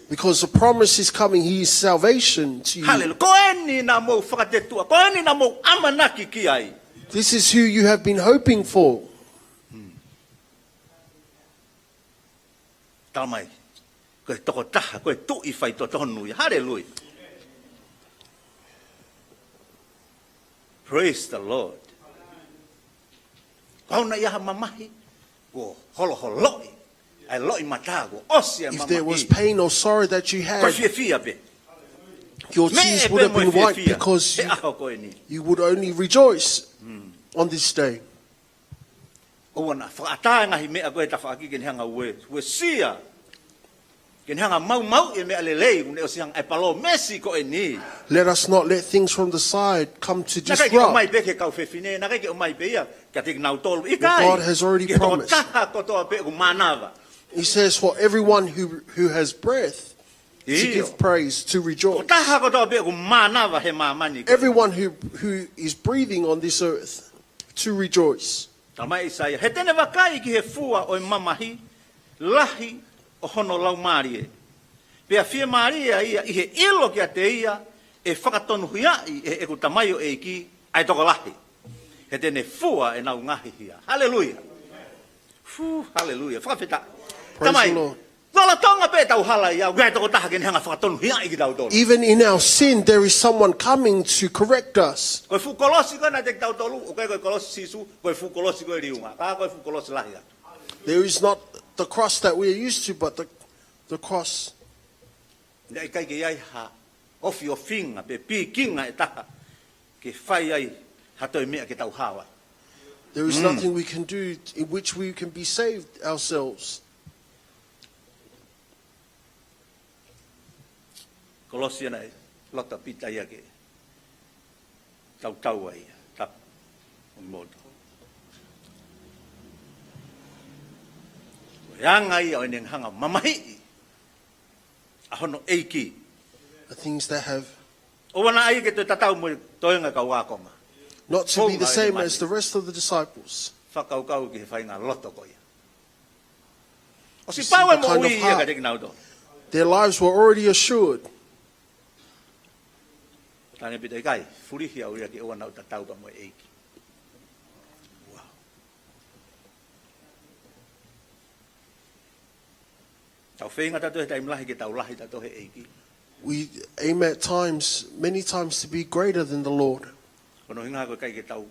Because the promise is coming, he is salvation to you. Hallelujah. Ko eni naʻa mou fakatetuʻa, ko eni naʻa mou ʻamanaki ki ai. This is who you have been hoping for. Tala mai, ko e tokotaha, ko e tuʻi faitotonu ia. Hallelujah. Praise the Lord. Kapau naʻe ʻi ai ha mamahi, kuo holoholoʻi ʻa e loʻimata, kuo ʻosi ʻa e mamahi. If there was pain or sorrow that you had, ko e fiefia pē. Your tears would have been wiped because you, he ʻaho ko eni, you would only rejoice on this day. ʻOua naʻa fakaʻatā e ngaahi meʻa ko e tafaʻaki ke ne hanga ue, uesia. Ke ne hanga maumauʻi e meʻa lelei, kuo ne ʻosi hanga ʻa e palōmesi ko eni. Let us not let things from the side come to disrupt. Naʻe ʻikai ke ʻomai pē ki he kau fefine, naʻe ʻikai ke ʻomai pē ia kiate kinautolu. ʻIkai. What God has already promised. Ki he tokotaha kotoa pē ʻoku mānava. He says, "For everyone who, who has breath, to give praise, to rejoice." Tokotaha kotoa pē ʻoku mānava he māmani. Everyone who, who is breathing on this earth, to rejoice. Tala mai ʻe ʻAisea, he te ne vakai ki he fua ʻo e mamahi lahi ʻo hono laumālie. Pea fiemālie ia ʻi he ʻilo kiate ia ʻe fakatonuhiaʻi ʻe heʻeku tamaioʻeiki ʻa e tokolahi. He te ne fua ʻenau ngaahi hia. Haleluia. Hū, haleluia. Fakafetaʻi. Praise the Lord. Tala mai, lolotonga pē ʻetau hala ia, ʻoku ʻi ai e tokotaha ke ne hanga fakatonuhiaʻi kitautolu. Even in our sin, there is someone coming to correct us. Ko e fuʻu kolosi ko ē naʻe ʻiate kitautolu, ʻoku ʻikai ko e kolosi ʻo Sīsū, ko e fuʻu kolosi ko ē liunga. Ka ko e fuʻu kolosi lahi ia. There is not the cross that we are used to, but the, the cross. Naʻe ʻikai ke ʻi ai ha ofiofinga pe pikinga ʻe taha ke fai ai ha toe meʻa ke tau hao ai. There is nothing we can do in which we can be saved ourselves. Kolosi ʻa ē naʻe loto ʻa Pita ia ke tautau ai, tapu, ʻo moto. Ko e anga ia ʻo ʻene hanga mamahiʻi ʻa hono ʻEiki. The things that have, ʻoua naʻa ʻai ke toe tatau mo e toenga kau ākonga. Not to be the same as the rest of the disciples. Fakakaukau ki he faʻahinga loto ko ia. ʻOsi pau e moʻui ia kiate kinautolu. Their lives were already assured. Talaange ʻe Pita, ʻikai, fulihi au ia ke ʻoua naʻa tatau pē mo e ʻEiki. Wow. Tau feinga tautolu he taimi lahi ke tau lahi tautolu he ʻEiki. We aim at times, many times, to be greater than the Lord Ko hono ʻuhinga ko e ʻikai ke tau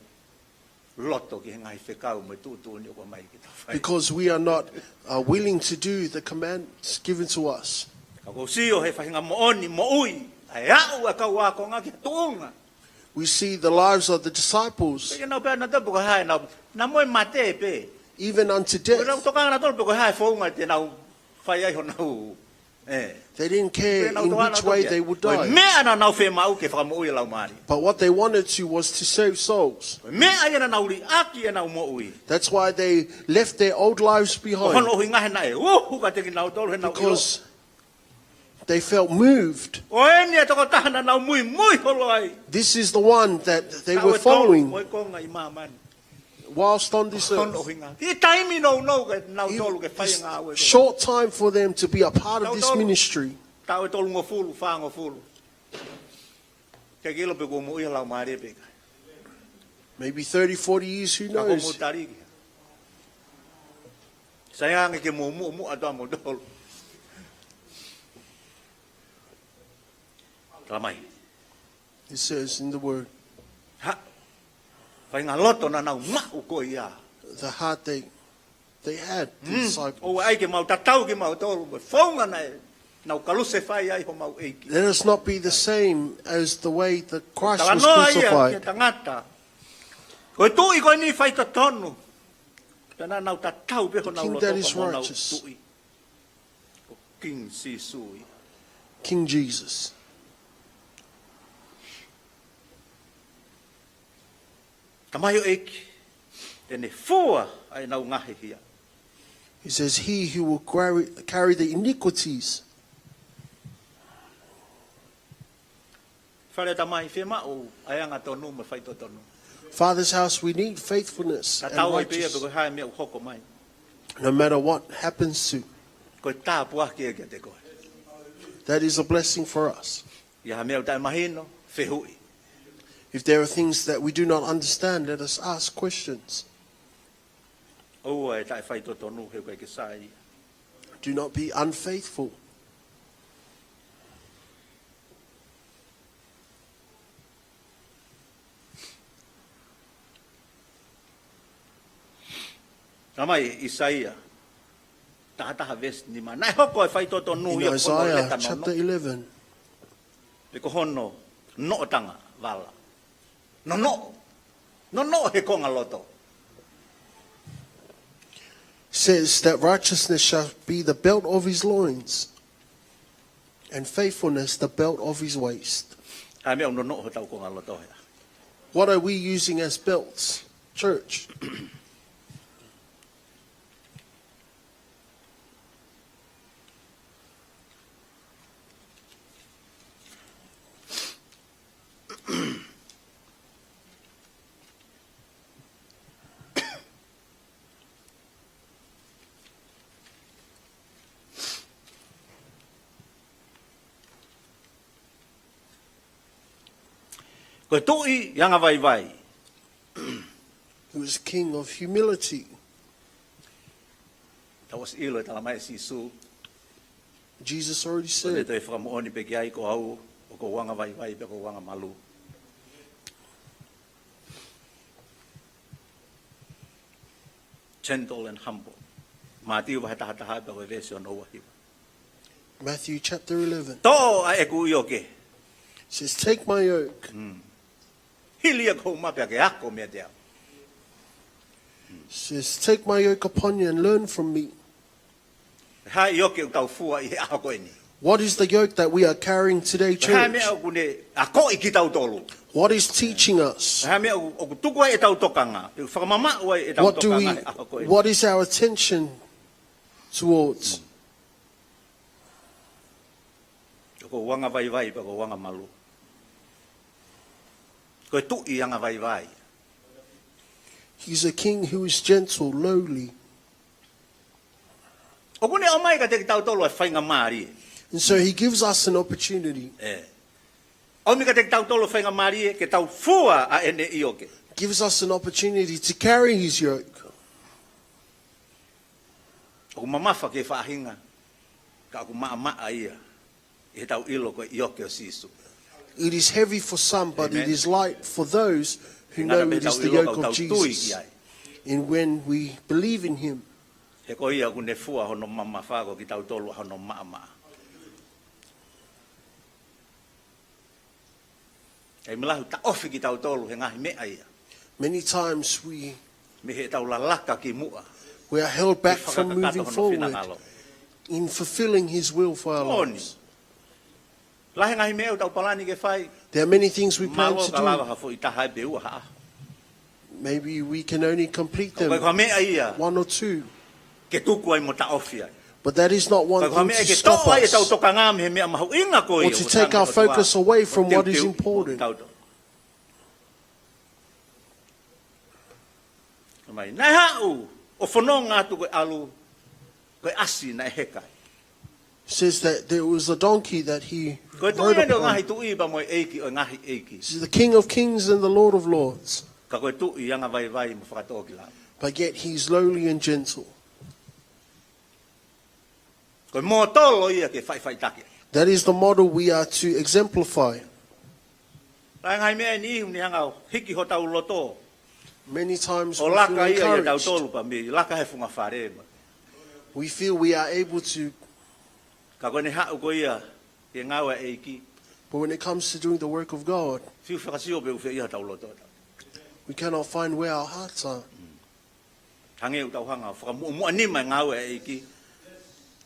loto ki he ngaahi fekau mo e tuʻutuʻuni ʻoku ʻomai ke tau fai. because we are not uh, willing to do the commands given to us. Ka ʻoku ou sio he faʻahinga moʻoni moʻui ʻa e aʻu ʻa e kau ākonga ki he tuʻunga. We see the lives of the disciples, Pea nau pea na tapu ko hai nau na moe mate pē. Even unto Ko nau death. Tokanga na tolu pe ko hai founga te nau fai ai honau. Eh. They didn't care Pea nau in tokanga which na way tolu they pē. would Ko e die. Meʻa na nau femaʻu ke fakamoʻui e laumālie. But what they wanted to was to save souls. Ko e meʻa ia na nau liʻaki e nau moʻui. That's why they left their old lives Ko hono behind. ʻuhinga he naʻe uhu ka te ki nau tolu he nau ʻilo. Because they felt moved. Ko eni e tokotaha na nau muimui holo ai. This is the one that they Ka were ue tolu following mo e konga ʻi māmani. whilst on this Ko hono earth. ʻuhinga. Ki taimi nounou ke nau tolu ke fai It's ngāue. Short time for them to be a part of this ministry. Taʻu ʻe tolungofulu, fāngofulu. Ke ke ʻilo pe kuo moʻui e laumālie pe ʻikai. Maybe thirty, forty years, who Ka ko mou knows? Taliki. Sai ange ke mou muʻomuʻa atu ʻa mou tolu. Tala mai. It says in the word, Ha. Faʻahinga loto na nau maʻu ko ia. The heart they, they had, the disciples. ʻOua ʻai ke mau tatau ke mau tolu. Ko e founga naʻe nau kalusefai ai homau ʻEiki. Let us not be the same as the way that Christ was Talanoa ia ki he crucified. Tangata. Ko e tuʻi ko eni faitotonu. Tana nau tatau pe honau King loto that is ka mo nau righteous. Tuʻi. Ko King Sīsū ia. King Jesus. Tamai ʻEiki. Te ne fua ʻa e nau ngaahi hia. He says, He who will carry, carry the iniquities. Fale tamai femaʻu ʻa e angatonu mo e faitotonu. Father's house, we need faithfulness and Tatau ai pe ia pe ko righteousness. Hai meʻa ʻoku hoko mai. No matter what happens to. Ko e tāpuaki ia kiate koe. That is a blessing for us. Ia ha meʻa ʻoku taʻe mahino, fehuʻi. If there are things that we do not understand, let us ask questions. ʻOua ʻe taʻe faitotonu he ʻoku ʻikai ke sai. Do not be unfaithful. Tamai ʻIsaia. Taha taha veesi nima. Naʻe hoko e faitotonu In ia ko hono Isaiah leta chapter nonoʻo. eleven, Pe ko hono noʻotanga vala. Nonoʻo. Nonoʻo he konga loto. Says that righteousness shall be the belt of his loins, and faithfulness the belt of his waist. Ka meʻa ʻoku nonoʻo hotau konga loto hea. What are we using as belts, church? Ko e tuʻi ʻi he anga vaivai. He was king of humility. Tau ʻosi ʻilo e tala mai ʻe Sīsū. Jesus already Ko ne said, toe fakamoʻoni pe ki ai ko au, ʻoku ou anga vaivai pe ʻoku ou anga malu. Gentle and humble. Mātiu vahe taha taha pe ko e veesi ono ua hiva. Matthew chapter eleven. Toʻo ʻa ʻeku ʻioke. Says, take my yoke. Hili ia ko ma pea ke ako meiate au. Says, take my yoke upon you and learn from me. Hai ʻioke ʻoku tau fua ʻi he ʻaho ko eni. What is the yoke that we are carrying today, Hai meʻa church? ʻoku ne akoʻi kitautolu. What is teaching us? Hai meʻa ʻoku, ʻoku tuku ai ʻetau tokanga. ʻOku fakamamaʻu ai ʻetau What do tokanga we, he ʻaho ko eni. What is our attention towards? ʻOku ou anga vaivai pe ʻoku ou anga malu. Ko e tuʻi anga vaivai. He's a king who is gentle, lowly. ʻOku ne ʻomai kiate kitautolu e faingamālie. And so he gives us an opportunity, ʻE. ʻOmi kiate kitautolu e faingamālie ke tau fua ʻa ʻene ʻioke. Gives us an opportunity to carry his yoke. ʻOku mamafa ke faʻahinga. Ka ʻoku maʻamaʻa ia ʻi heʻetau ʻilo ko e ʻioke ʻo Sīsū. It is heavy for some, but it Amen. is light for those who He ngata know pē it is heʻetau the ʻilo yoke ka of tau tui ki Jesus. ai. And when we believe in him, He ko ia ʻoku ne fua hono mamafa, ko kitautolu ʻa hono maʻamaʻa. ʻE meʻa lahi ʻoku taʻofi kitautolu he ngaahi meʻa ia. Many times we, Mei heʻetau lalaka ki muʻa. we are held back from moving forward Ke fakakakato hono finangalo. in fulfilling his will for our Moʻoni. lives. Lahi e ngaahi meʻa ʻoku tau palani ke fai. There are many things we plan Mālō to ka do. lava ha foʻi taha pe ua ha. Maybe we can only complete Ka them ko e meʻa ia. one or two. Ke tuku ai mo taʻofi ai. But that is not one Ka ko e thing meʻa to ke stop toʻo ai ʻetau us tokanga mei he meʻa mahuʻinga ko or ia to ʻoku take hanga our ʻe he ʻOtua. focus away from Ko e what is teuteu important. ʻo tautolu. Mai, naʻe haʻu ʻo fononga atu ko e ʻalu, ko e ʻasi naʻe heka. Says that there was a donkey that he Ko e tuʻi rode ʻeni ʻo e upon. ngaahi tuʻi pea mo e ʻeiki ʻo e ngaahi ʻeiki. This is the King of Kings and the Lord of Lords. Ka ko e tuʻi angavaivai mo fakatōkilalo. But yet he's lowly and gentle. Ko e mōtolo ia ke faʻifaʻitaki. That is the model we are to exemplify. Lahi e ngaahi meʻa ʻe niʻihi ʻoku ne hanga ʻo hiki hotau loto. Many times ʻO we feel laka ia ʻia encouraged. tautolu pea mei laka he funga fale ma. We feel we are able to, Ka ko ʻene haʻu ko ia ke ngāue ʻa e ʻEiki. but when it comes to doing the work of God, Fiu fakasio pe ʻoku fē ia hotau loto. we cannot find where our hearts are. Hangē ʻoku tau hanga ʻo fakamuʻomuʻa nima e ngāue ʻa e ʻEiki.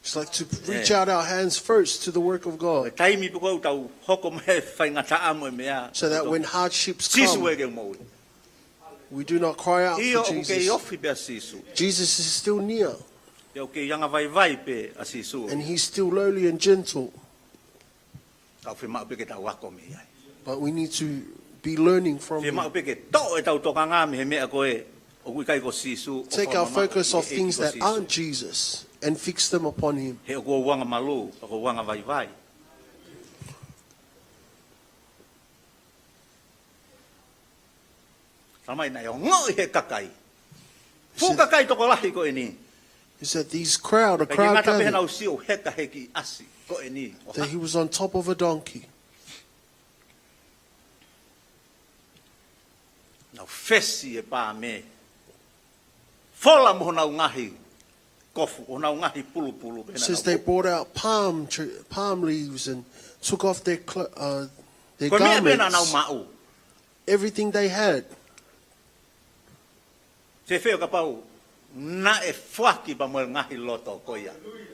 It's like to reach Yeah. out our hands first to the work of Ko e God, taimi pē ko ē ʻoku tau hoko mai he faingataʻa mo e meʻa. so that when hardships Sīsū come, ē ke moʻui. we do not cry out ʻIo, for ʻoku kei Jesus. ofi pē ʻa Sīsū. Jesus is still near, Pea ʻoku kei angavaivai pē ʻa Sīsū. and he's still lowly and gentle. Ka ʻoku fiemaʻu pē ke tau ako mei ai. But we need to be learning from him. Fiemaʻu pē ke toʻo ʻetau tokanga mei he meʻa ko ē ʻoku ʻikai ko Sīsū, ʻo Take our fakamamaʻu focus ki off he ʻEiki things ko that Sīsū. aren't Jesus and fix them upon him. He ʻoku ou angamalu, ʻoku ou angavaivai. Tala mai naʻe ongoʻi he kakai. Fuʻu He said, kakai tokolahi ko eni. he said, "These crowd, a Kae crowd ngata pē gathered." Nau sio heka he kiʻi ʻasi ko eni. That he was on top of a donkey. Nau fesi e pā mē. Fola mo honau ngaahi kofu, honau ngaahi pulupulu. Pē Says nau they brought out palm tree, palm leaves and took off their cl-, uh, their Ko e meʻa pē naʻa nau garments. maʻu. Everything they had. Fēfē ʻo kapau naʻe foaki pea mo e ngaahi loto ko ia. Hmm.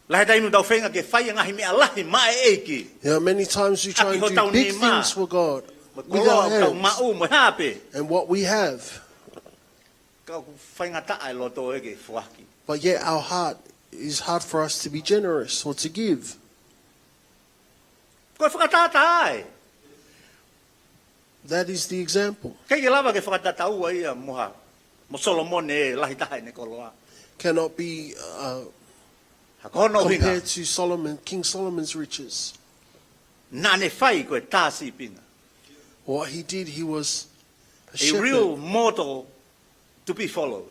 Lahi e taimi ʻoku tau feinga ke fai e ngaahi meʻa lahi maʻa e ʻEiki. Yeah, many times we try Haki and do hotau big nima. things for God Mo e with koloa our ʻoku tau hands maʻu mo e hā pē. and what we have. Ka ʻoku faingataʻa e loto ē ke foaki. But yet our heart is hard for us to be generous or to give. Ko e fakatātā ē. That is the example. ʻIkai ke lava ke fakatataua ia mo ha, mo Solomone ē lahi taha ʻene koloa. Cannot be, uh, Ha ko hono ʻuhinga. compared to Solomon, King Solomon's riches. Naʻa ne fai ko e tā sīpinga. What he did, he was a A shepherd. real model to be followed.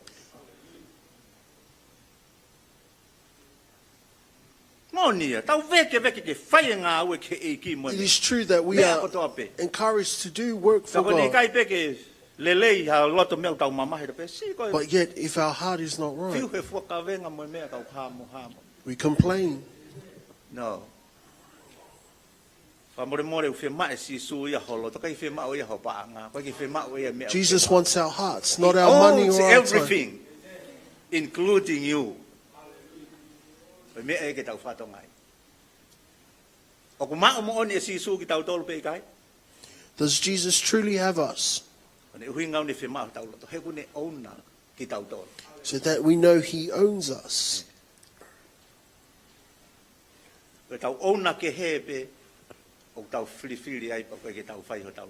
Moʻoni ia, tau vēkeveke ke fai e ngāue ki he ʻEiki mo e It is true that we meʻa are kotoa pē. encouraged to do work Ka for ko eni God. ʻikai pē ke lelei ha loto meʻa ʻoku tau mamahi ʻo pehē, sī ko e But yet, if our heart is not right, fiu he fua kavenga mo e meʻa kau hamo hamo. we complain. No. Fakamolemole, ʻoku fiemaʻu ʻe Sīsū ia ho loto, ʻikai fiemaʻu ia ho paʻanga, ʻikai fiemaʻu ia meʻa ʻoku Jesus fiemaʻu. wants our hearts, He not our money owns or our time. everything, including you. Ko e meʻa ia ke tau fatongia. ʻOku maʻu moʻoni ʻe Sīsū kitautolu pe ʻikai? Does Jesus truly have us? Ko hono ʻuhinga ʻoku ne fiemaʻu hotau loto, he ʻoku ne ʻouna kitautolu. So that we know he owns us. Ko ʻetau ʻouna kehe pē ʻoku tau filifili ai pe ko e ke tau fai hotau.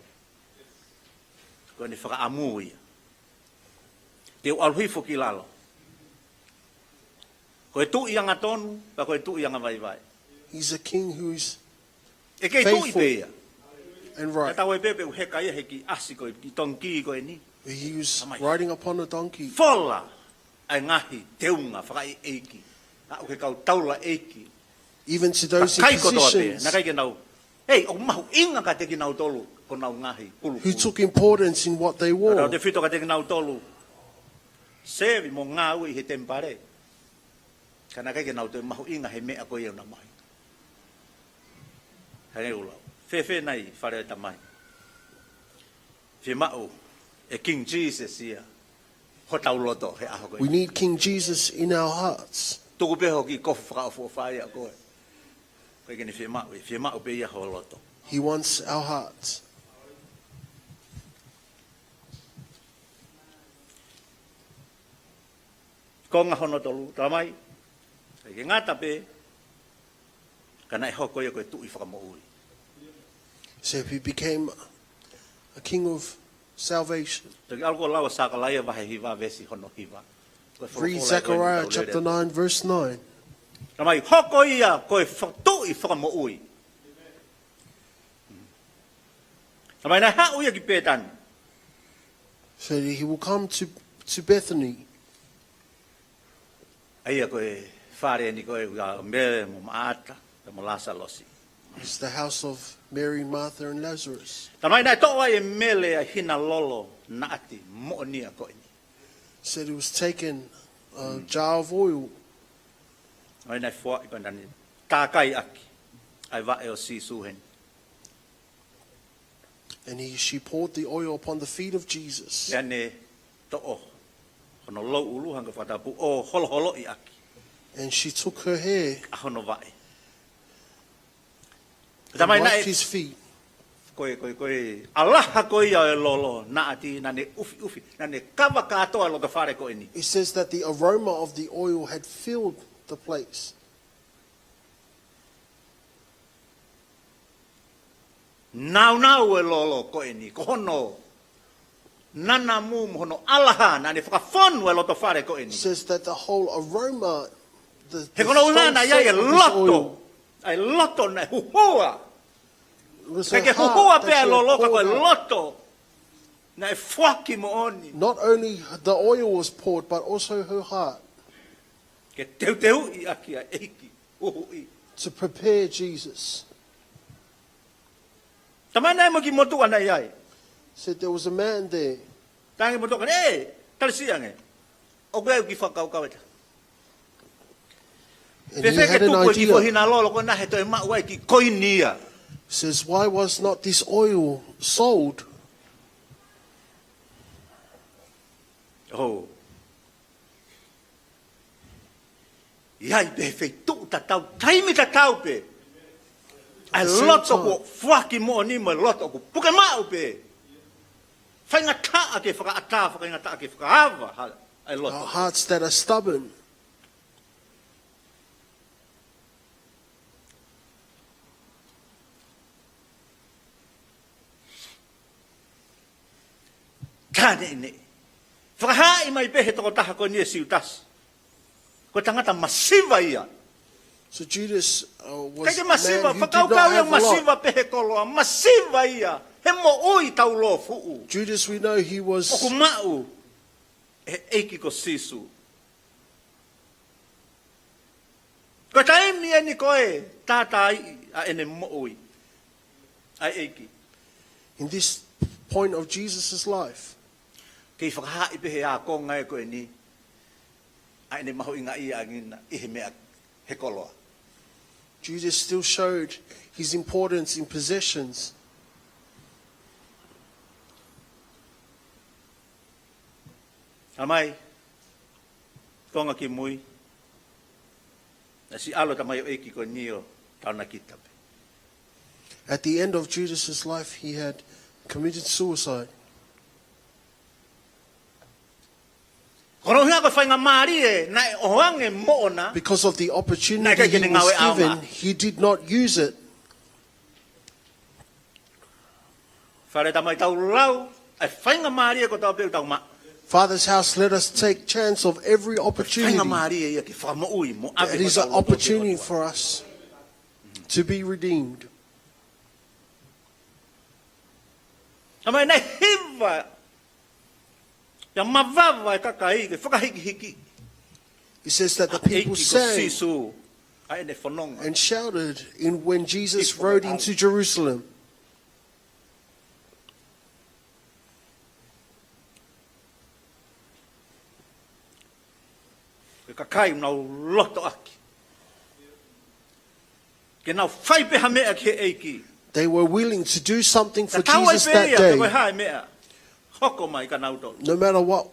Ko ʻene fakaʻamu ia. Te u ʻalu hifo ki lalo. Ko e tuʻi angatonu, pea ko e tuʻi angavaivai. He's a king who is ʻE kei tuʻi faithful. pē ia. and write. Tatau ai pē pe ʻoku heka ia he kiʻi ʻasi ko ē, kiʻi tongikī ko eni. He was riding upon a donkey. Fola ʻa e ngaahi teunga fakaʻeiʻeiki. Aʻu ki he kau taulaʻeiki. Even to those in positions. Kakai kotoa pē, naʻe ʻikai ke nau. Hei, ʻoku mahuʻinga kiate kinautolu ko honau ngaahi pulupulu. Who took importance in what they wore. Tautautefito kiate kinautolu. Sevi mo ngāue ʻi he temipale. Ka naʻe ʻikai ke nau toe mahuʻinga he meʻa ko ia ʻoku nau mahuʻinga. Hangē ko e lau. Fēfē nai, Fale ʻo e Tamai? Fiemaʻu ʻe King Jesus ia hotau loto he ʻaho ko ē. We need King Jesus in our hearts. Tuku pē hoʻo kiʻi kofu fakaʻofoʻofa ia ʻa koe. ʻOku ʻikai ke ne fiemaʻu, ʻe fiemaʻu pē ia ho loto. He wants our hearts. Konga hono tolu, Tamai, ʻikai ke ngata pē, ka naʻe hoko ia ko e Tuʻi Fakamoʻui. So he became a king of salvation. Toki ʻalu ʻo lau ʻa Sakalaia vahe hiva veesi hono hiva. Ko e folofola ia ko eni. Read Zechariah chapter nine, verse nine. Tamai, hoko ia ko e fa-, Tuʻi Fakamoʻui. Tamai, naʻe haʻu ia ki Pētani. So he will come to, to Bethany. ʻA ia ko e fale eni ko ē ʻo Mele mo Maʻata, mo Lāsalosi. It's the house of Mary, Martha, and Lazarus. Tamai, naʻe toʻo ai ʻe Mele ʻa e hina lolo naʻati moʻonia ko eni. Said it was taken, uh, jar of oil. ʻA ia naʻe foaʻi ko ē naʻa ne tākai ʻaki ʻa e vaʻe ʻo Sīsū heni. And he, she poured the oil upon the feet of Jesus. Pea ne toʻo hono louʻulu, hangē ko e fakatapu, ʻo holoholoʻi ʻaki. And she took her hair. ʻA hono vaʻe. And wiped his feet. Ko e, ko e, ko e ʻalaha ko ia ʻo e lolo naʻati naʻa ne ʻufiʻufi, naʻa ne kava kātoa e loto fale ko eni. It says that the aroma of the oil had filled the place. Nāunau e lolo ko eni, ko hono nanamu mo hono ʻalaha naʻa ne fakafonu e loto fale ko eni. Says that the whole aroma, the, the whole scent of this oil. He ko hono ʻuhinga naʻe ʻi ai e loto, ʻa e loto naʻe huhua. It was her heart that poured out. Pea ke huhua pē ʻa e lolo ka ko e loto naʻe foaki moʻoni. Not only the oil was poured, but also her heart. Ke teuteuʻi ʻaki ʻa e ʻEiki. Huhuʻi. To prepare Jesus. Tamai, naʻe ʻi ai mo e kiʻi motuʻa naʻe ʻi ai. Said there was a man there. Talaange ki he motuʻa ko ē, ē, tali siʻi ange. ʻOku ʻi ai ʻeku kiʻi fakakaukau ʻe taha. And he had an idea. Pea fēfē ke tuku e kiʻi foʻi hina lolo ko ena he toe maʻu ai e kiʻi koini ia. Says, "Why was not this oil sold?" ʻOku ʻi ai pē feituʻu tatau, taimi tatau pē. ʻA e loto kuo foaki moʻoni mo e loto ʻoku puke maʻu pē. Faingataʻa ke fakaʻatā, faingataʻa ke fakaava, ha, ʻa e loto. Our hearts that are stubborn. Ka neʻineʻi fakahaaʻi mai pē he tokotaha ko eni ʻe Siutasi, ko e tangata masiva ia. So Judas, uh, was a man who did not have a lot. ʻIkai ke masiva, fakakaukau ia masiva pē he koloa, masiva ia he moʻui taulōfuʻu. Judas, we know he was. ʻOku maʻu ʻe he ʻEiki ko Sīsū. Ko e taimi eni ko e tātāiʻi ʻa ʻene moʻui ʻa e ʻEiki. In this point of Jesus' life, kei fakahaaʻi pē he ākonga ē ko eni ʻa ʻene mahuʻingaʻia ange ʻi he meʻa he koloa. Jesus still showed his importance in possessions. Tamai, konga kimui, naʻe siʻi ʻalu e tamaioʻeiki ko eni ʻo tānaki tape. At the end of Jesus' life, he had committed suicide. Ko hono ʻuhinga ko e faingamālie naʻe ʻoange moʻona, because of the opportunity he was given, naʻe ʻikai ke ne ngāue ʻaonga. He did not use it. Fale Tamai, tau lau ʻa e faingamālie kotoa pē ʻoku tau maʻu. Father's house, let us take chance of every opportunity. Ko e faingamālie ia ke fakamoʻui mo ʻave. It is an opportunity for us to be redeemed. Naʻe hiva, pea mavava e kakai, ke fakahikihiki. It says that the people sang and shouted in when Jesus rode into Jerusalem. Ko e kakai naʻa nau loto ʻaki ke nau fai pē ha meʻa ki he ʻEiki. They were willing to do something for Jesus that day, ko e hā e meʻa hoko mai kia nautolu, no matter what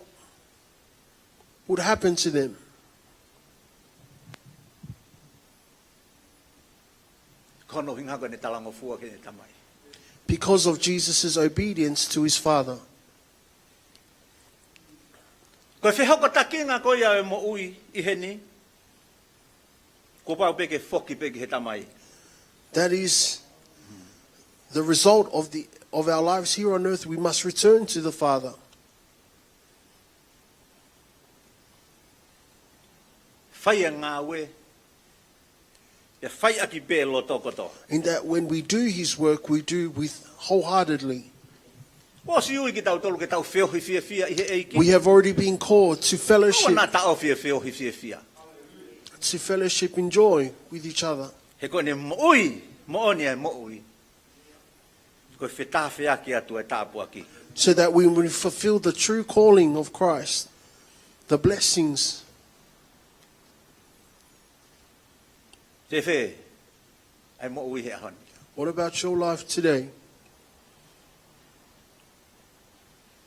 would happen to them. Ko hono ʻuhinga ko ʻene talangofua ki heʻene Tamai. Because of Jesus' obedience to his Father. Ko e fehokotakinga ko ia e moʻui ʻi heni, kuo pau pē ke foki pē ki he Tamai. That is the result of the, of our lives here on earth. We must return to the Father. Fai e ngāue, ʻe fai ʻaki pē loto kotoa. In that when we do his work, we do with wholeheartedly. Kuo ʻosi ui kitautolu ke tau feohi fiefia ʻi he ʻEiki. We have already been called to fellowship, naʻa ta ʻosi feohi fiefia, to fellowship in joy with each other. He ko ʻene moʻui, moʻoni e moʻui, ko e fetāfeaki atu e tāpuaki. So that we will fulfill the true calling of Christ, the blessings. Fēfē ʻa e moʻui he ʻaho ni? What about your life today?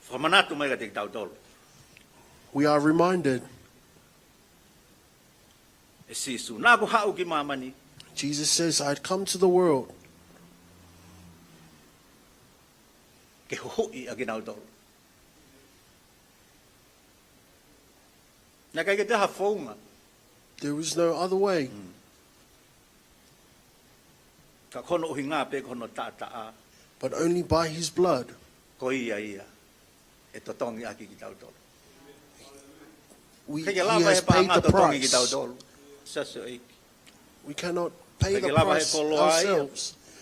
Fakamanatu mai kiate kitautolu. We are reminded. ʻE Sīsū, naʻa ku haʻu ki māmani. Jesus says, "I'd come to the world." Ke huhuʻi ʻa kinautolu. Naʻe ʻikai ke toe ha founga. There is no other way. Mm. Ka ko hono ʻuhinga pē ko hono taʻataʻa. But only by his blood. Ko ia ia ʻe totongi ʻaki kitautolu. We, he ʻikai ke lava he paʻanga ʻo totongi kitautolu. Siasi ʻo e ʻEiki. We cannot pay the price ourselves. He ʻikai ke lava he koloa ia,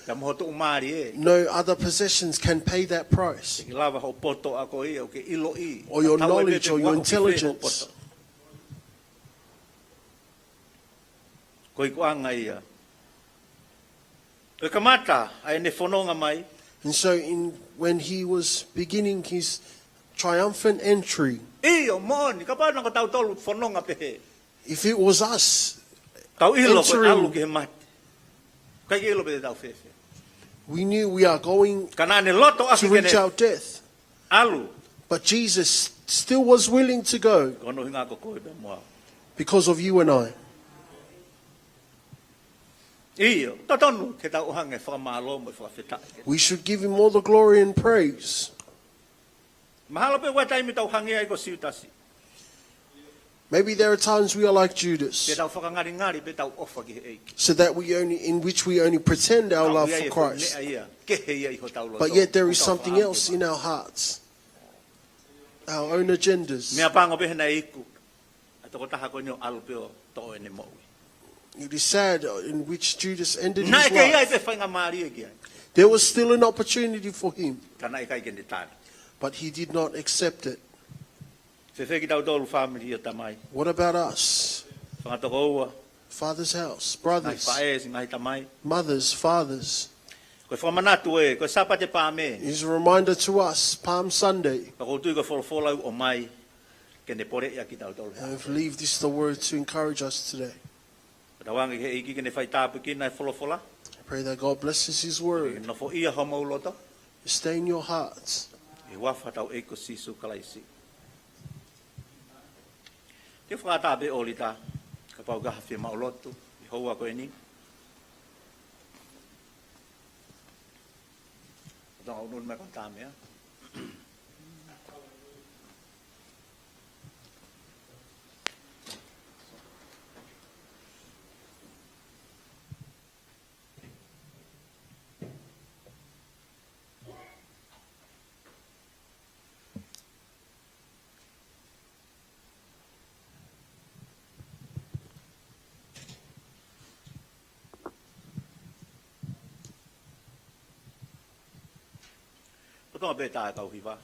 pea mo ho tuʻumālie. No other possessions can pay that price. He ʻikai ke lava hoʻo poto ʻa koe ia ʻoku ke ʻiloʻi. Or your knowledge or your intelligence. Tatau ai pē pe ko e hā hoʻo fefeho poto. Ko e ikuʻanga ia. Ko e kamata ʻa ʻene fononga mai. And so in, when he was beginning his triumphant entry, ʻio, moʻoni, kapau naʻa ko tautolu fononga pehē, if it was us entering, tau ʻilo ko e ʻalu ki he mate. ʻIkai ke ʻilo pe te tau fēfē. We knew we are going to reach our death. Ka naʻa ne loto ʻaki ke ne ʻalu. But Jesus still was willing to go. Ko hono ʻuhinga ko koe pea mo au. Because of you and I. ʻIo, totonu ke tau ʻoange fakamālō mo e fakafetaʻi. We should give him all the glory and praise. Mahalo pē ʻoku ʻi ai e taimi tau hangē ai ko Siutasi. Maybe there are times we are like Judas, pea tau fakangalingali pē ʻetau ʻofa ki he ʻEiki. So that we only, in which we only pretend our love for Christ. Ka ʻoku ʻi ai e meʻa ia kehe ia ʻi hotau loto. But yet there is something else in our hearts, our own agendas. Meʻapango pē he naʻe iku ʻa e tokotaha ko eni ʻo ʻalu pē ʻo toʻo ʻene moʻui. It is sad, uh, in which Judas ended his life. Naʻe kei ʻi ai pē faingamālie ki ai. There was still an opportunity for him. Ka naʻe ʻikai ke ne tali. But he did not accept it. Fēfē kitautolu fāmili ʻo e tamai? What about us? Fanga tokoua. Father's house, brothers. Ngaahi faʻē, ngaahi tamai. Mothers, fathers. Ko e fakamanatu ē, ko e Sāpate Paame. Is a reminder to us, Palm Sunday. Pea ʻoku ou tui ko e folofola ʻoku ʻomai ke ne poleʻi ʻa kitautolu. I believe this is the word to encourage us today. Tauange ki he ʻEiki ke ne fai tāpuekina e folofola. I pray that God blesses his word. Ke nofoʻia homou loto. Stay in your hearts. ʻI he huafa hotau ʻEiki ko Sīsū Kalaisi. Ke fakataha pē ʻo lita, kapau ʻoku ʻi ai ha fiemaʻu lotu ʻi he houa ko eni. Tau ʻunu mai ko e tamea. Lolotonga pē taʻe kau hiva,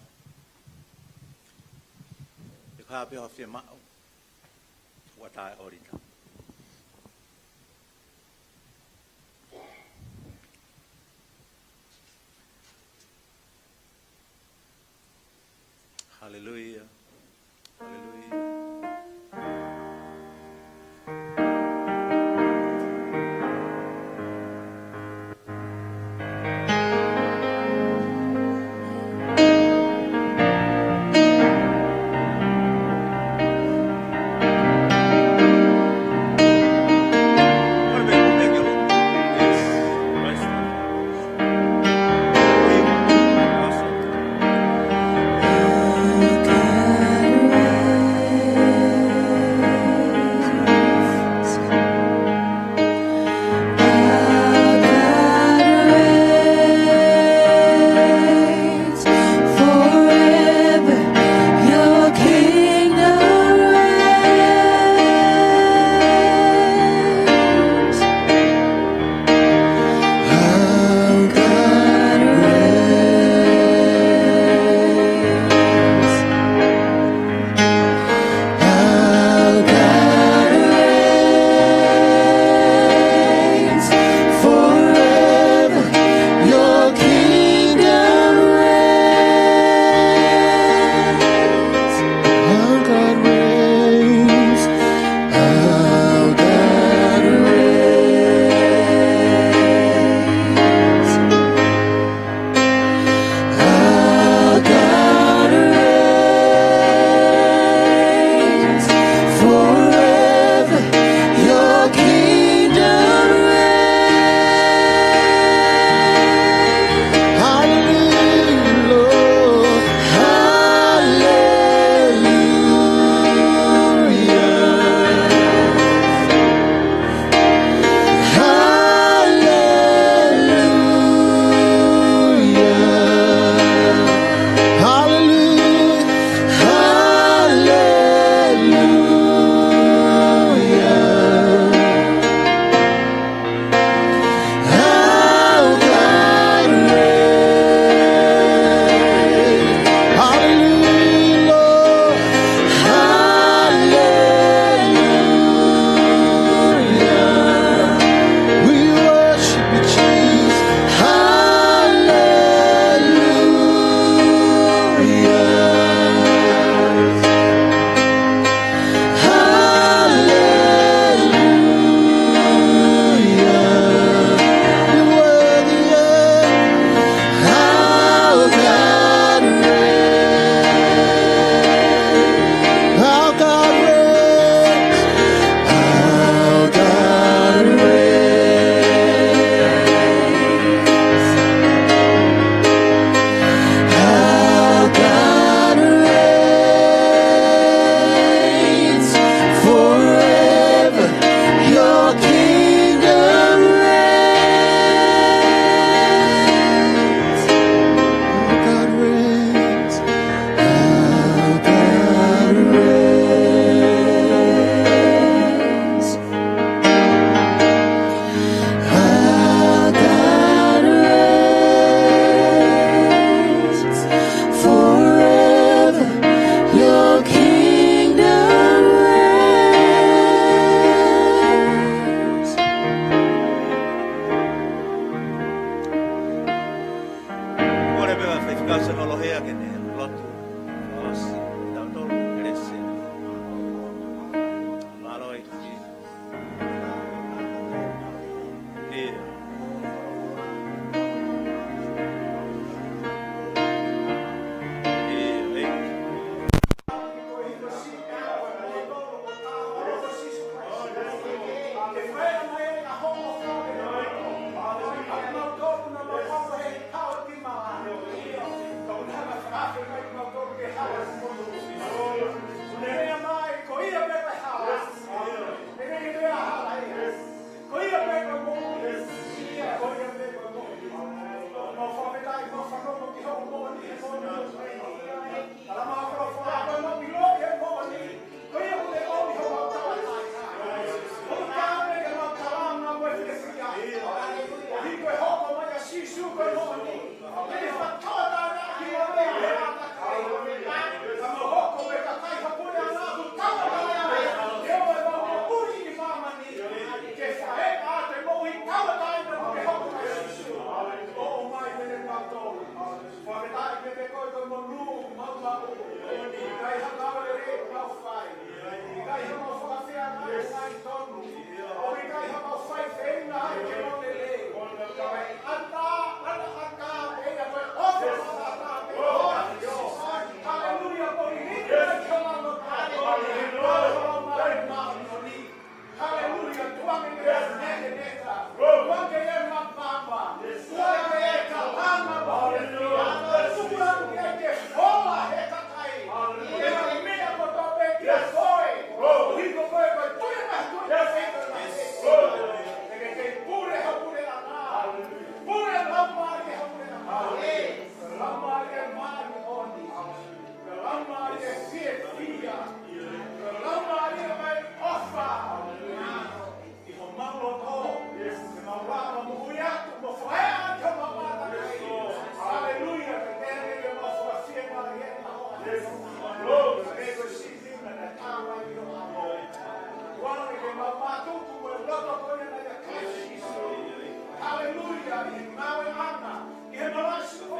ʻe ka pē ʻo fiemaʻu ʻa e taʻe ʻōlita. Haleluia. Haleluia. Haleluia, ʻi he ngāue ʻana, ʻi he malasi